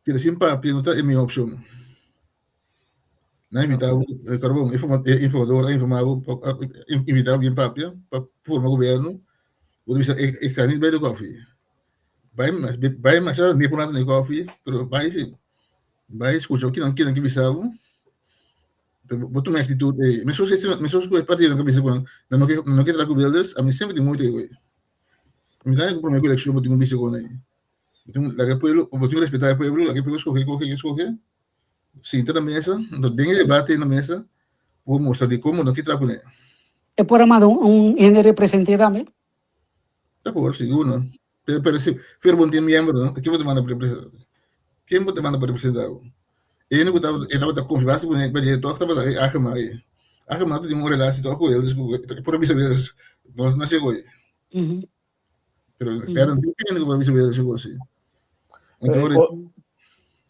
Keda sin papia no ta e mihó opshon. Nan invitá bo, kòrda bon, e informador a informá bo, a invitá bo bien papia pa forma gobièrnu, bo ta bisa e ka nit bai di kòfi. Bai bai masha ni por nada na e kòfi, pero bai si, bai skucha kinan kinan ke bisa bo, pero bo tuma e aktitut ei. Meskos meskos ku e partidonan ta bisa ku nan no ke nan no ke traha ku Wilders, ami semper tin moito ei. Mi ta ku promé ku elekshon bo tin ku bisa ku nan ei. Bo tin laga e pueblo, bo tin respetá e pueblo, laga e pueblo skohe kohe e skohe. Sinta na mesa, anto den e debate na mesa, bo mustra di komo no ke traha kuné. E por a manda un hende represent'é tambe? Ta por, sigur no. Pero, pero si fer bo no tin miembro no, ta ken bo ta manda pa representá? Ken bo ta manda pa representá bo? E hende ku tabata, e tabata konfirmá si kuné, pa dje tòg tabata e Agema ei. Agema ta tin un relasi tòg ku el, dus ku e por a bisa Wilders, nos no hasi koe. Pero pero no tiene que bisa ver eso así. Entonces,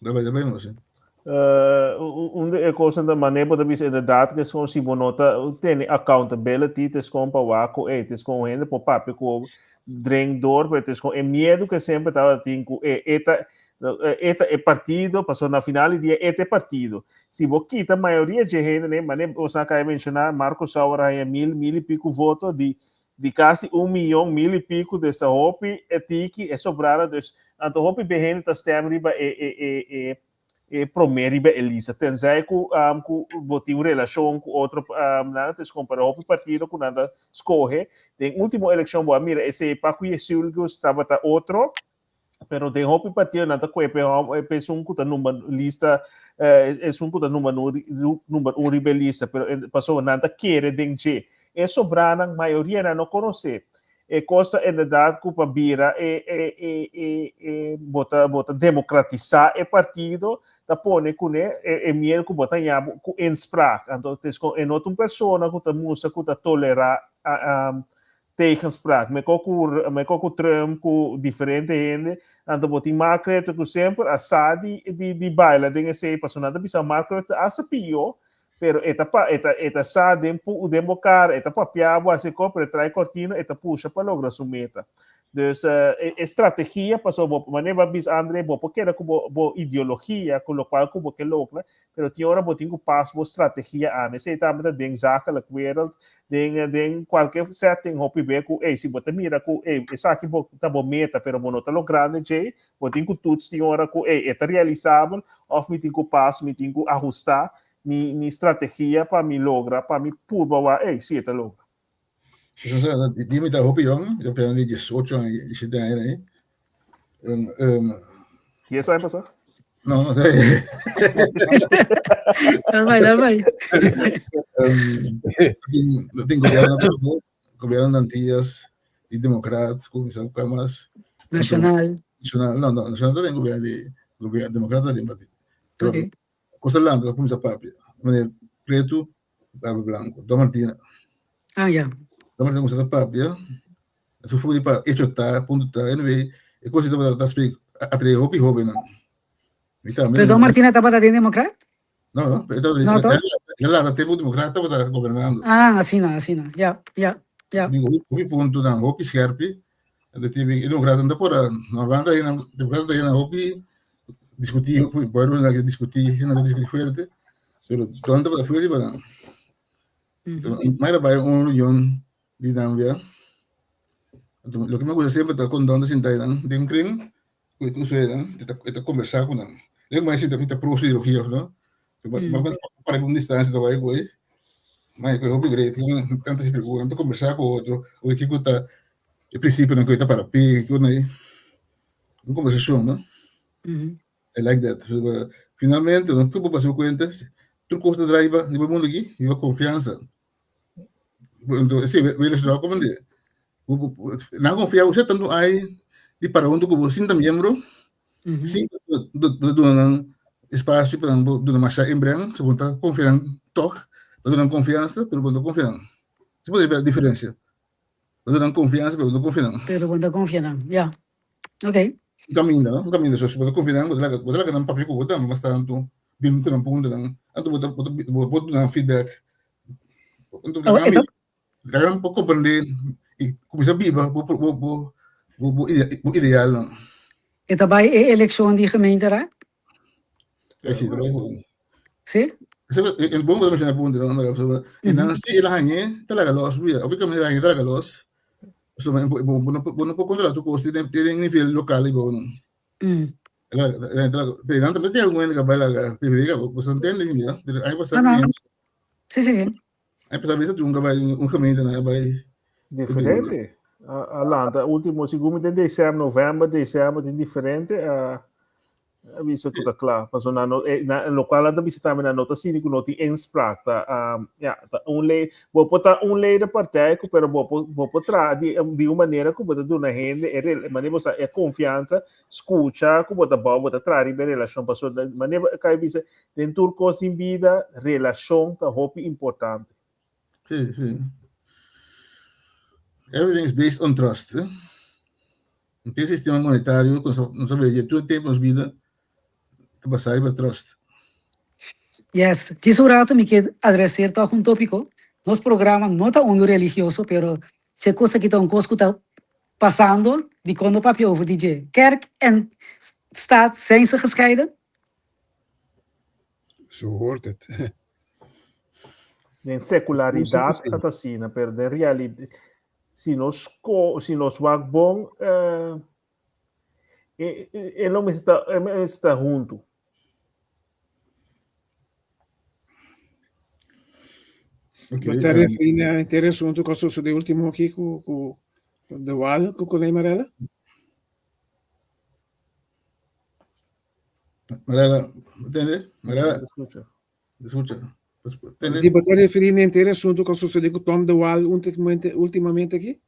daarbij daarbij no así. Un de e kosan ta mané bo ta bisa inderdaad ke skon si bo no ta tene accountability te skon pa wak ku ey te skon hende por papia ku drink door pero te skon e miedu ke semper tabatin ku e e ta e ta e partido pasobra na final di dia e ta e partido si bo kita mayoria dje hende ne mané bo sa kaya menshoná Marco Sauer a haña mil mil i piku voto di di kasi un miyon mil i piku des ta hopi e tiki e sobrada dus anto hopi be hende ta stem riba e e e e e promé riba e lista. Tenzij ku um, ku bo tin un relashon ku otro um, nan ta eskom, pero hopi partido ku nan ta skohe. Den último elekshon bo a mira esei pa ku Yesilgöz tabata otro, pero den hopi partido nan ta kohe pe hom pe esun ku ta number lista eh, esun ku ta number number un riba e lista, pero pasobra nan ta kere den dje. E sobranan mayoria nan no konosé. E kos ta inderdaad ku pa bira e e e e e bo ta bo ta demokratisá e partido ta pone kuné e e miel ku bo ta haña bo ku inspraak. Anto tes kon e no ta un persona ku ta mustra ku ta tolerá tegenspraak. Mekor ku mekor ku Trump ku diferente hende anto bo tin Mark Rutte ku semper a sa di di di baila den esei pasobra nan ta bisa Mark Rutte asta pió. Pero e ta pa, e ta, e ta sa den pu, den bo cara, e ta papia bo haci co, pero e trae cortina, e ta pusha pa logra su meta. Dus e, e strategia paso bo, manera bo a bisa Andre, bo por keda cu bo, bo ideologia, cu locual cu bo ke logra, pero tin ora bo tin cu pas bo strategia aan. Esey tambe ta den zakelijk wereld, den, den cualke setting hopi be cu, ey, si bo ta mira cu, ey, esaki bo ta bo meta, pero bo no ta logrando djey, bo tin cu toets tin ora cu, ey, e ta realisabel, of mi tin cu pas, mi tin cu ahusta, mi mi strategia pa mi logra pa mi purba wak ey si e ta logra. Di mi ta hopi yong, yo pienso di 18 aña, 17 aña ahí. Um, um, 10 aña pasá? No, no sé. Dal bai, dal bai. Um, tin gobierno, gobierno de Antillas y Democrat, como se llama más. Nacional. Nacional, no, no, Nacional también gobierno de gobierno democrata de partido. Okay. Cosa lanta ta cuminsa papia. Meneer Pretu, Barba Blanco, Don Martina. Ah, ya. Don Martina cuminsa ta papia. Su forma di papia, hecho ta, punto ta. Anyway, e cosa tabata ta spreek atrae hopi hobennan. Mi tambe. Pero Don Martina tabata den Democrat? No, no, pero tabata, No, toch? el a lanta tempo Democrat tabata gobernando. Ah, asina, asina. Ya, ya, ya. Digo, hopi puntonan, hopi scherpi. De tibi, e Democratan ta por a, normalmente Democratan ta hena hopi discutí, pueblo na que discutí, na que discutí fuerte, pero don tabata fuerte pa nan. Mira bai un reunión di nan bia. Anto, loke me gusta semper ta con don ta sinta nan den kring, ku ku suenan, e ta e ta conversá ku nan. Lek mai sinta mi ta pro su ideología of no. Pero para un distancia ta bai ku ei. Mai ku hopi great, tanto si preocupa, ta conversá ku otro, oye kiko ta e principionan ku e ta para p'e, kiko na ei. Un conversacion, no? I like that. Finalmente, no? Ku bo pasa bo cuenta, tur cos ta draai riba riba mundo aki, riba confiansa. Entonces, sí, we relacionado como de. Nan confia usted tanto hay di para hunto ku bo sin ta miembro, sin duna nan espacio pa nan duna masha inbreng, se bo ta confia nan toch, pa duna nan confiansa, pero bo no ta confia nan. Se por ver diferencia. Bo duna nan confiansa, pero bo no confia nan. Pero bo no ta confia nan, ya. Ok. Un caminda, no? Un caminda. So, si bo ta confia nan, bo ta laga, bo ta laga nan papia cu bo tambe mas tanto, bin cu nan puntonan. Anto bo ta, bo ta, bo por duna nan feedback. Anto Oh, laga e ta nan, laga nan por comprende y cuminsa biba bo, bo, bo, bo, bo, bo idealnan. E ta bai e eleccion di gemeenteraad? E si, ta bai gewoon. Sí? E bon bo ta menciona punto, no? Pasobra e nan si el a hañ'é, ta laga los bia. Opi caminda el a hañ'é ta laga los. Pasobra bo bo no bo no por controla tur cos te den nivel local y bo no. Pero nan tambe tin algun hende cu a bai laga PVV caba. Bo sa ntende mi, ya? Pero aña pasa No, no. Sí, sí, sí. Aña pasa bisa tin un ca bai un gemeente nan a bai. Diferente. A lanta ultimo, segun mi den december, november, december tin diferente. A A bisa ku ta kla. Paso nan no, eh, na, lokual nan ta bisa tambe nan no ta sinti ku no tin inspraak. Ta, um, ja, ta un lei, bo por ta un lei de partij ku, pero bo por, bo por traha di, di un manera ku bo ta duna hende e rel, manera bo sa e konfiansa, skucha ku bo ta bou, bo ta traha riba e relashon. Paso manera bo kai bisa, den tur kos den bida, relashon ta hopi importante. Sí, sí. Everything is based on trust. Eh? Tin sistema monetario ku nos a bebe tur tempu nos bida ta basá riba trust. Yes, djis un rato mi ke adreser tòg un tópiko. Nos programa no ta unu religioso, pero si e kos aki ta un kos ku ta pasando, dikon no papia over di dje? Kerk en staat zijn ze gescheiden? Zo hoort het. Den sekularidat ta asina, pero den realidat si nos ko si nos wak bon eh, e, e, e lo mester ta, e mester ta huntu. Okay, Bo ta referí na henter asuntu ku a sosodé último aki ku ku De Waal ku Konei Marella? Marella, tende? Marella, Escucha. escucha. Tende? Di bo ta referí na henter asuntu ku a sosodé ku Tom De Waal últimamente últimamente aki?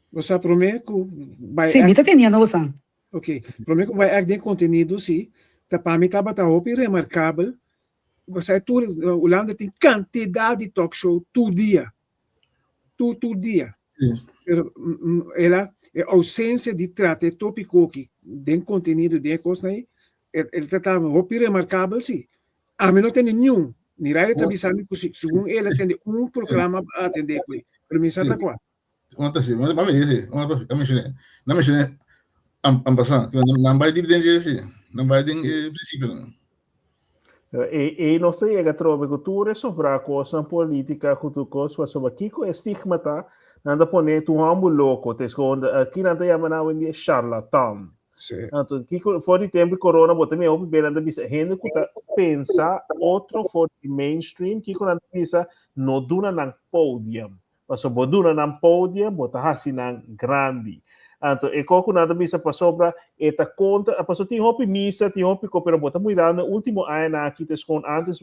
Bo sa promé ku bai Sí, mi ta teniendo bosan. Ok, promé ku bai ègt den kontenido sí, ta pa mi tabata hopi remarkabel, pasá tur Hulanda tin kantidat di talk show tur dia, tur tur dia. Pero el a e ousensia di trata e tópiko aki den kontenido den e kosnan ei, el ta ta hopi remarkabel sí. Ami no tende niun, ni Riley ta bisa mi ku si segun el a tende un programa a atendé ku ei, pero mi sa ta kua. Una ta si, ma mi dice, una ta mencioné, na mencioné en en passant, nan bai diep den si, nan bai den e principio. E, e no se llega trobe ku tur e sobra kosnan política ku tur kos pasobra kiko e stigma ta nan ta pone tu homber loko te gewoon aki nan ta yama nan awendia charlatan. Sí. Anto kiko for di tempo di corona bo ta mira hopi be nan ta bisa hende ku ta pensa otro for di mainstream kiko nan ta bisa no duna nan podium. Pasobra bo duna nan podium, bo ta hasi nan grandi. Anto e ko ku nan ta bisa pasobra e ta kontra, pasobra tin hopi misa, tin hopi ko, pero bo ta mirando e ultimo añanan aki ta eskon antes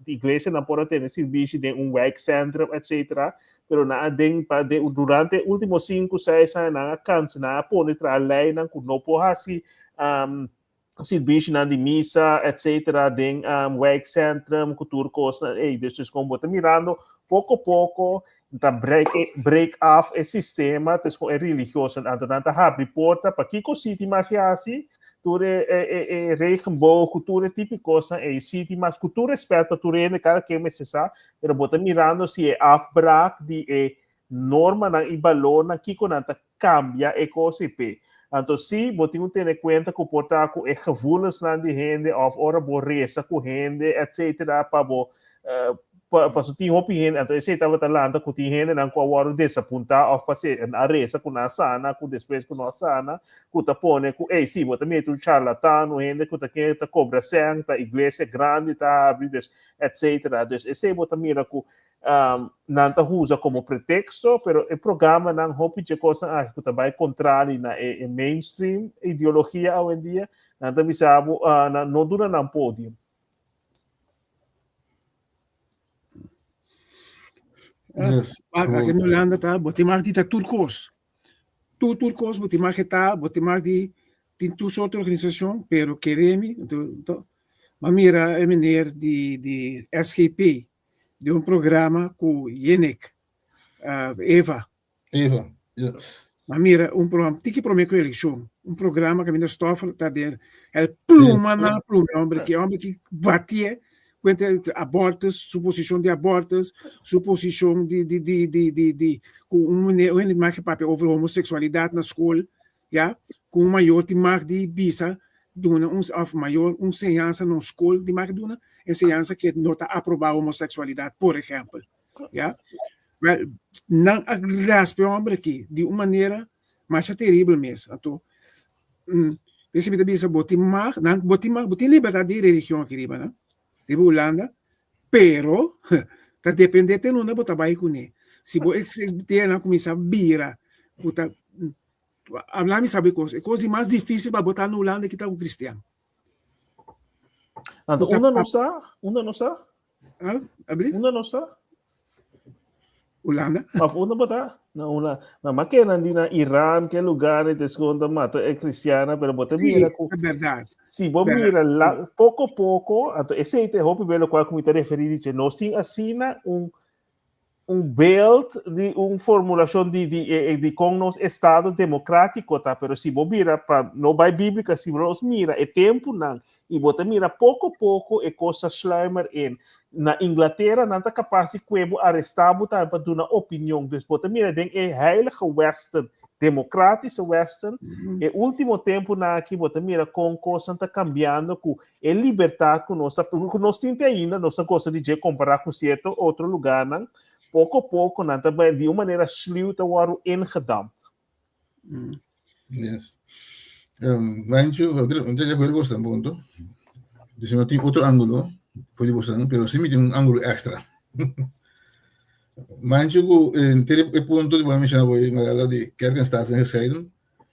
iglesianan por a tene sirbishi den un wijkcentrum etcetera, pero nan a den pa den durante e ultimo sinku seis aña nan a kansa, nan a pone traha leinan ku no por hasi sirbishinan di misa etcetera den wijkcentrum ku tur kosnan ei. Dus dus kon bo ta mirando poko poko ta break break af e sistema tes kon e religioso anto nan ta habri porta pa kiko si tin mas hasi tur e e e regenboog ku tur e tipo di kosnan ei si tin mas ku tur respet pa tur hende kada ken mester sa pero bo ta mirando si e afbraak di e normanan i balornan kiko nan ta kambia e kos ei p'e. Anto si bo tin ku tene kuenta ku por ta ku e gevoelensnan di hende òf ora bo resa ku hende etcetera pa bo pasobra tin hopi hende anto esei tabata lanta ku tin hendenan ku a wòrdu desapuntá òf pase a resa ku nan a sana ku despues ku no a sana ku ta pone ku ey si bo ta mete un charlatan un hende ku ta kere ta kobra sèn ta iglesia grandi ta habri dus etcetera dus esei bo ta mira ku nan ta usa como pretexto, pero e programanan hopi dje cosnan aki cu ta bay contrari na e mainstream ideologia awendia, nan ta bisa bo nan no duna nan podium. Yes. Aki na Hulanda ta, bo tin mag di ta tur cos. Tur tur cos bo tin mag di ta, bo tin mag di tin tur soort organisacion, pero kere mi, m'a mira e meneer di di SGP, di un programa ku Yenek, Eva. Eva, ja. Ma mira un programa, tiki promé ku elekshon, un programa kaminda Stoffel ta den el pluma na pluma, hombre ki hombre ki batié kuenta abortus, su posishon di abortus, su posishon di di di di di di ku un meneer un hende mag papia over homoseksualidat na skol, ya, ku un mayor tin mag di bisa duna un of mayor un enseñansa na un skol di mag duna enseñansa ke no ta aprobá homoseksualidat por ehèmpel, ya. Wèl, nan a raspa e hòmber aki di un manera masha teribel mes. Anto, p'esei mi ta bisa bo tin mag, nan bo tin mag, bo tin libertat di religion aki riba nan, riba Hulanda, pero ta dependé te nunda bo ta bai kuné. Si bo nan kuminsá bira ku ta Habla mi sabi kos. E kos di mas difícil pa bo ta na Hulanda ki ta un cristian. Anto, unda nos ta? Unda nos ta? Ah, abri? Unda nos ta? Hulanda. Of unda bo ta? Na una, na ma ke nan di na Iran, ke lugar ni te skonta mata e cristiana, pero bo ta Sí, mira ku é verdad. si bo Verdad. mira la, poko poko, anto esei te hopi be lokual ku mi ta referí diche, nos tin asina un un beeld di un formulacion di, di, eh, di con nos estado democrático ta, pero si bo mira pa no bai bíblica, si nos mira e temponan y bo ta mira poco poco e cosa sluimer in. Na Inglaterra nan ta capaz di kue bo arresta bo tambe pa duna opinion. Dus bo ta mira den e heilige Westen, democratische Westen, e ultimo temponan aki bo ta mira con cosnan ta cambiando cu E libertad cu nos ta, cu nos tin te ainda, nos ta goza di dje compara cu cierto otro lugarnan, poco poco nan ta bay di un manera sluw ta wordo ingedampt. Yes. Um, Manchu, un dje acuerdo con punto. Dice, no tin otro ángulo. For di boso, pero si mi tin un ángulo extra. Mancho ku enter e punto di bo a menshoná bo Marella di kerk en staat zijn gescheiden.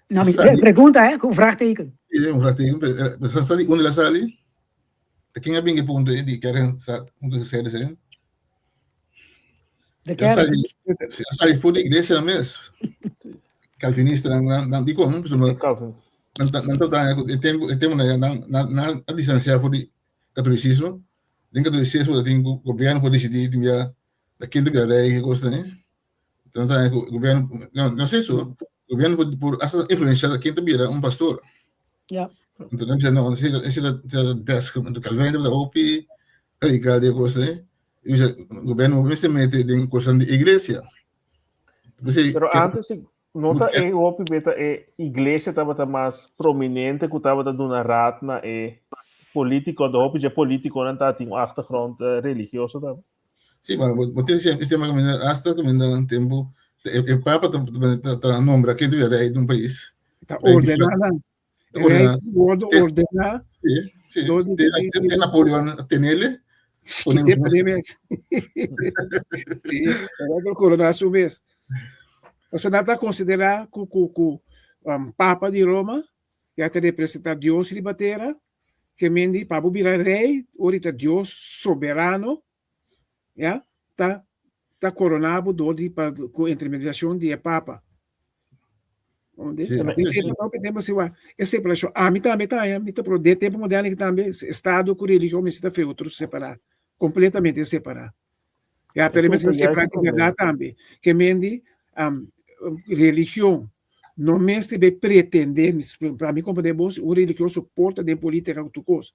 No, mi pregunta, eh, ku vraagteken. Sí, un vraagteken, pero eh, sa di unda la sali? Ta ken a bin e punto di kerk en staat moeten gescheiden zijn? De kerk. A sali for di iglesia mes. Calvinista nan nan nan di kon, Calvin. Nan nan ta e tempo e tempo nan nan nan a distancia for di catolicismo. Den catolicismo ta tin ku gobierno por decidi tin bia ta ken ta bira rey ke cosnan ei. Nan ta ku gobierno no no sé eso. Gobierno por por hasta influencia ken ta bira un pastor. Ja. Entonces nan bisa no esei esei ta ta best Calvin tabata hopi radical den e cosnan ei. I bisa gobierno mester mete den cosnan di iglesia. P'esei Pero antes no ta e hopi beta e iglesia tabata mas prominente ku tabata duna raad na e politico, de hopi dje politiconan tabatin un achtergrond religioso tambe. Sí, ma bo tin sistema kaminda hasta kaminda un tempu e papa ta ta nombra ken ta bira rei di un pais. Ta ordená nan. E rei wordo ordená. Sí, sí. Te Napoleon a tenele. Te pone mes. Sí, e rei koroná su mes. Pasobra nan ta konsiderá ku ku ku papa di Roma ya ta representá Dios riba tera, ke men di pa bo bira rei ora ta Dios soberano ya ta ta koroná bo dor di pa ku intermediashon di e papa. Onde? Sí. E separashon ami tambe ta haña mi ta pro den tempu moderno aki tambe estado ku religion mester ta fe otro separá kompletamente separá. Ya pero mester separá di bèrdat tambe ke men di religion no mester be pretende pa mi komprende bon si un religioso por ta den politika ku tur kos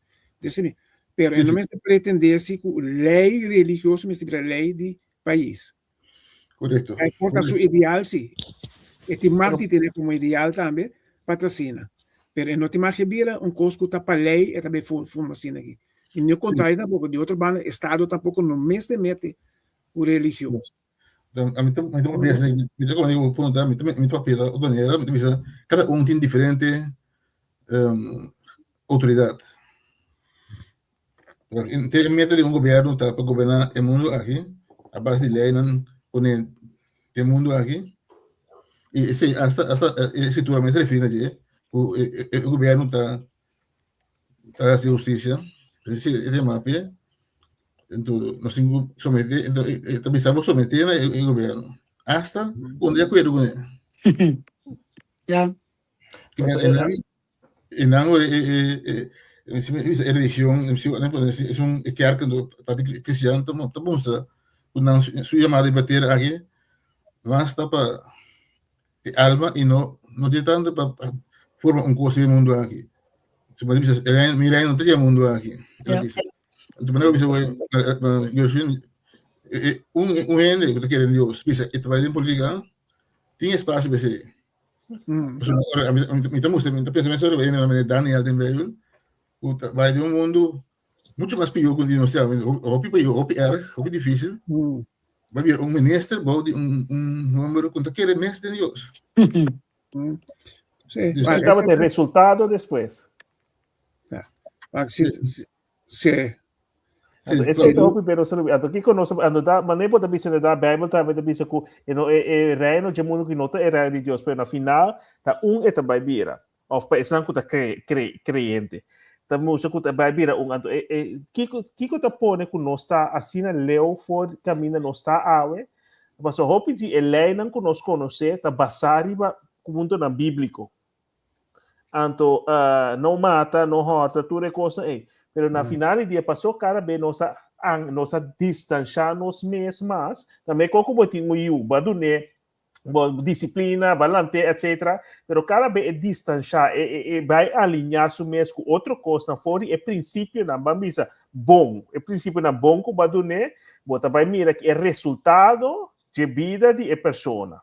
pero e no mester pretende si ku lei religioso mester bira lei di pais. Korekto. E por ta su ideal si. E tin mag di tene komo ideal tambe pa ta asina. Pero e no tin mag di bira un kos ku ta pa lei e ta bay forma asina aki. I no kontrario tampoko, di otro banda estado tampoko no mester mete ku religion. Mi ta mi ta papia mi ta komo bo punta mi ta mi ta papia di otro manera mi ta bisa kada un tin diferente outoridat. E meta di un gobierno ta pa goberná e mundu aki a base di leinan pone den mundu aki i esei asta asta e escritura mes ta referi na dje ku e gobierno ta ta hasi hustisia esei e tema papia enton nos tin ku somete enton e ta bisa bo somete na e gobierno asta ku no di akuerdo kuné. Ya. E nan ora e e e e religion esun e kerk parti cristian ta ta mustra ku nan su yamada riba tera aki mas ta pa e alma i no no tin tantu pa forma un kos den e mundu aki. Mi reino no ta di e mundu aki. Un un hende ku ta kere den Dios bisa e ta bai den politika tin espasio pa esei. Mi ta mustra, mi ta pensa mes ora riba Daniel den Bijbel, ku ta bai den un mundu mucho mas pió ku di nos ta, hopi pió, hopi erg, hopi difícil. Bai bira un minister bou di un un homber ku no ta kere mes den Dios. Sí. Ki tabata e resultado despues? Si, si. Anto, esei ta hopi pero solo anto kiko nos anto da mané bo ta bisa da Bijbel tambe ta bisa ku e no e e reino dje mundu ki no ta e reino di Dios pero na final ta un e ta bai bira of pa esnan ku ta kre kre kreyente ta mustra ku ta bai bira un anto e e kiko kiko ta pone ku nos ta asina leu for kaminda nos ta awe pasobra hopi di e leinan ku nos konosé ta basá riba puntonan bíbliko. Anto uh, no mata, no horta, tur e kosnan ei. Pero na final di dia pasó kada be nos a an, nos a distansha nos mes mas. Tambe koko bo tin un yu, bo a dun'é bo disiplina, bo a lant'é, etcetera. Pero kada be e distansha, e, e, e bai aliñá su mes ku otro kosnan for di e prinsipionan, ban bisa, bon. E prinsipionan bon ku bo a dun'é, bo ta bai mira ki e resultado dje bida di e persona.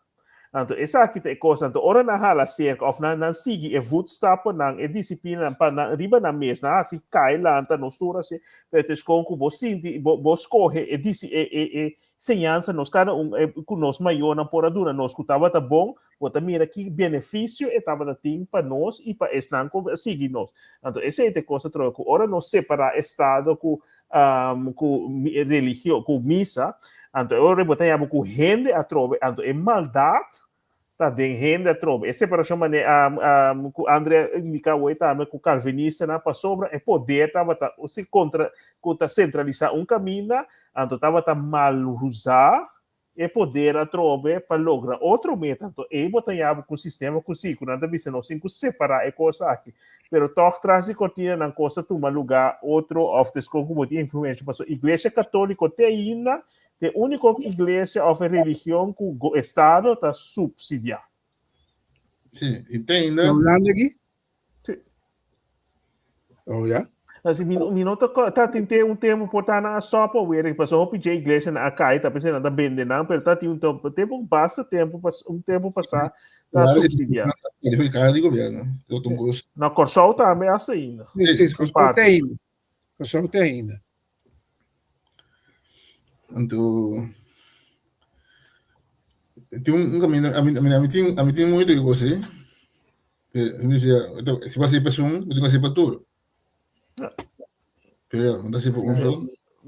Anto esaki ta e kos, anto ora nan hala serka òf nan nan sigui e voetstappennan, e disiplinanan pa nan riba nan mes, nan hasi kai lanta, nos tur hasi, pero ta eskon ku bo sinti, bo bo skohe e disi e e e señansa nos kada un e ku nos mayornan por a duna nos ku tabata bon, bo ta mira ki benefisio e tabata tin pa nos i pa esnan ku a sigui nos. Anto esei ta e kos atrobe ku ora nos separá estado ku. um, ku religion, ku misa, anto e ora bo ta yama ku hende atrobe, anto e maldat ta den hende atrobe. E separashon mane um, um, ku Andre indica hoy tambe ku calvinistanan pasobra e poder tabata si kontra ku ta sentralisá un kaminda, anto tabata mal usá e poder atrobe pa logra otro meta. Anto ei bo ta yama ku sistema ku si ku nan ta bisa nos tin ku separá e kos aki. Pero tòg tras di kortina nan kos ta tuma lugá otro òf deskon ku bo tin influensha. Pasobra Iglesia Katóliko te ainda ta e úniko iglesia òf e religion ku estado ta supsidiá. Sí, i te ainda. Na Hulanda aki? Sí. Oh ya. Así, mi, mi no ta, ta tin te un tempo por ta na a stop alweer. Paso hopi dje iglesia na a kai, ta pensé nan ta bende nan, pero ta tin un tempo, tempo basta tempo, pas, un tempo pasá ta subsidiá. Cada di gobierno, tot un gosto. Na Kòrsou tambe hasta ainda. Sí, sí, Kòrsou te ainda. Kòrsou te ainda. Anto tin un camino, a mi, a mi, a mi tin, a mi tin moeite ku kos ei. Si bo hasi pa esun, bo tin ku hasi pa tur. Pero ya, bo ta hasi pa un so.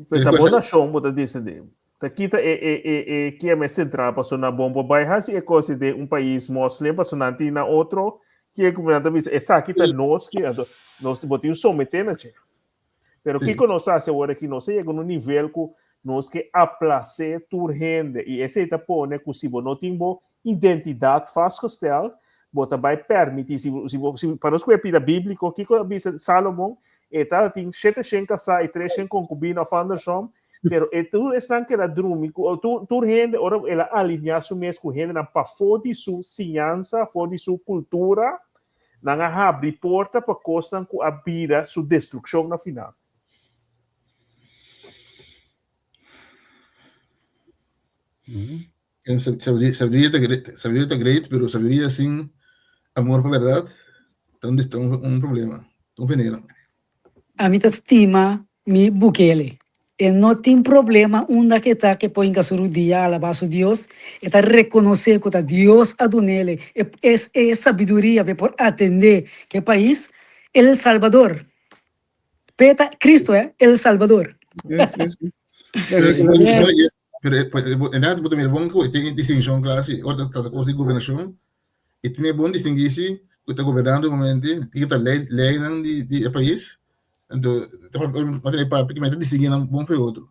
Pero ta bo nashon bo ta desendé. Ta kita e e e e kieme sentral pasobra nan bon por bai hasi e kos den un pais moslim pasobra nan tin nan otro kie ku nan ta bisa esaki ta nos ki anto nos bo tin someté na dje. Pero kiko nos hasi awor aki nos a yega na un nivel ku nos ke aplasé tur hende i esei ta pone ku si bo no tin bo identidat vastgesteld bo ta bai permití si si bo si pa nos ku e pida bíbliko kiko a bisa Salomon e tabatin 700 kasá i 300 konkubina òf andersom Pero e tur esnan ku el a drumi ku tur tur hende ora el a alineá su mes ku hendenan pafó di su siñansa, for di su kultura, nan a habri porta pa kosnan ku a bira su destrukshon na final. Sabiduria ta sabiduria ta great, pero sabiduria sin amor pa berdad ta un ta un problema, ta un veneno. Ami ta stima mi Bukele. E no tin problema unda ke ta ke por hinka su rudia alaba su Dios. E ta rekonosé ku ta Dios a dunele e e sabiduria pa e por atendé ke pais. El Salvador. P'e ta Cristo, eh, El Salvador. Sí, sí, sí. Yes. Pero en bo ta mira bon ku e tin distinshon kla si ora ta trata kos di gobernashon e tin bon distinguí si ku ta gobernando e momento i ku ta lei leinan di di e pais anto ta mantené papia ku men ta distinguí nan bon for e otro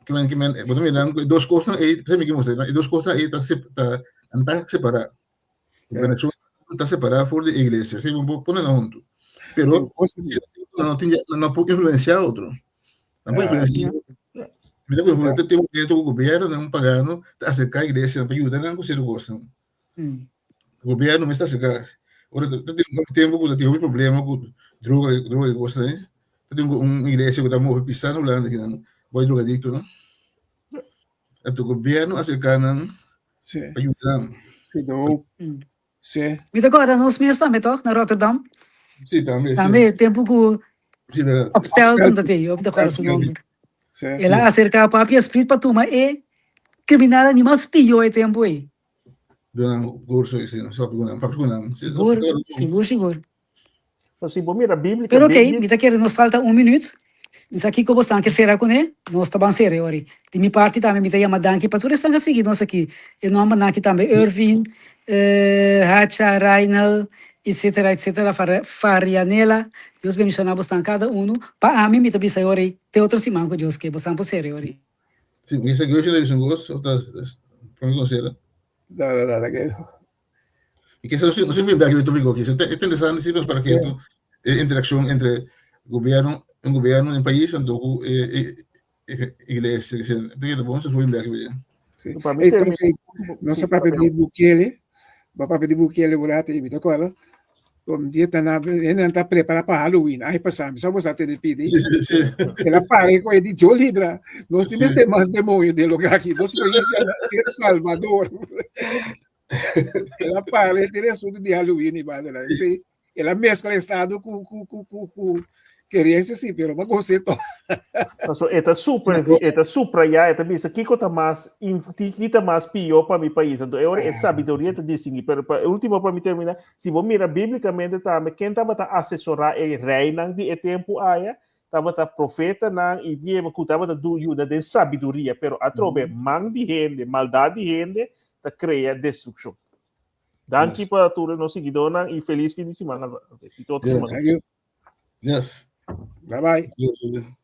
ke men ke men bo ta mira ku e dos kosnan ei p'esei mi ke mustra e dos kosnan ei ta ta nan ta separá. Gobernashon ta separá for di iglesia. Sí, bo pone nan huntu. Pero no tin no por influenciá otro. No por influenciá. Mira por ejemplo, tin un momento ku gobierno nan pagano ta acerká iglesia pa yuda nan ku sierto kosnan. Gobierno mes ta acerká. Ora ta tin un tempo ku ta tin hopi problema ku droga droga i kosnan ei. Ta tin un iglesia ku ta move pisá na Hulanda kinan boy drogadiktonan. Anto gobierno acerká nan Sí. Pa yuda nan. Sí, de hoop. Sí. Mi ta kòrda nos mes tambe tòg na Rotterdam. Sí, tambe, sí. Tambe tempu ku Sí, verdad. Opstelten ta te, yo mi ta kòrda su nomber. Sí. El a aserká papia Sprit pa tuma e kriminalnan di mas pió e tempu ei. Duna nan kurso i asina, papia ku nan, papia ku nan. Sí, Sigur, sigur, sigur. No, si bo mira bíblica, Pero ok, Biblia mi ta kere nos falta un minuut. Mi sa kiko bosnan ke sera kuné, nos ta ban sera e ora. Di mi parti tambe mi ta yama danki pa tur esnan ke sigui nos aki. E nombernan aki tambe Irvin, Hacha, Rainel, etcetera, etcetera, Farianela. Dios bendiciona bosnan kada uno. Pa ami mi ta bisa e ora ei, te otro siman ku Dios ke, bosnan por sera e ora ei. Si, mi sa Gershon ta bisa un kos, of ta prome ku nos sera? Dale, dale, ke. Y que eso no siempre que tópico aquí. Es interesante sí, pues, para que eh, interacción entre gobierno, un gobierno en país, tanto eh, eh, iglesia, que se, que bom, se muy bien Sí. Hey, no se papia di Bukele, ba papia di Bukele burati, mi te acuerdo. Un dia ta na, ele ta prepara pa Halloween. Ai pasa, mi sa bosa te pidi. Sí, sí, sí. El pare con di yo libra. Nos sí. este más demonio de lo que aquí. Nos país El Salvador. El a pare, tiene asunto di Halloween y banda. Sí. El a mezcla estado cu cu cu cu cu querencia sí, pero ma gocé to. Paso e ta super, e ta subrayá, e ta bisa kiko ta mas, ki ta mas pió pa mi pais. Anto e ora e sabiduria ta distinguí. Pero pa último pa mi terminá, si bo mira bíblicamente tambe, ken tabata asesorá e reinan di e tempu aya? tabata profetanan i dieba ku tabata du yuda den sabiduria, pero atrobe man di hende, maldat di hende ta krea destrukshon. Danki pa tur nos siguidónan i felis fin di siman. Alvaro. Besito otro Yes. siman. Thank you. Yes. Bye bye. Yes.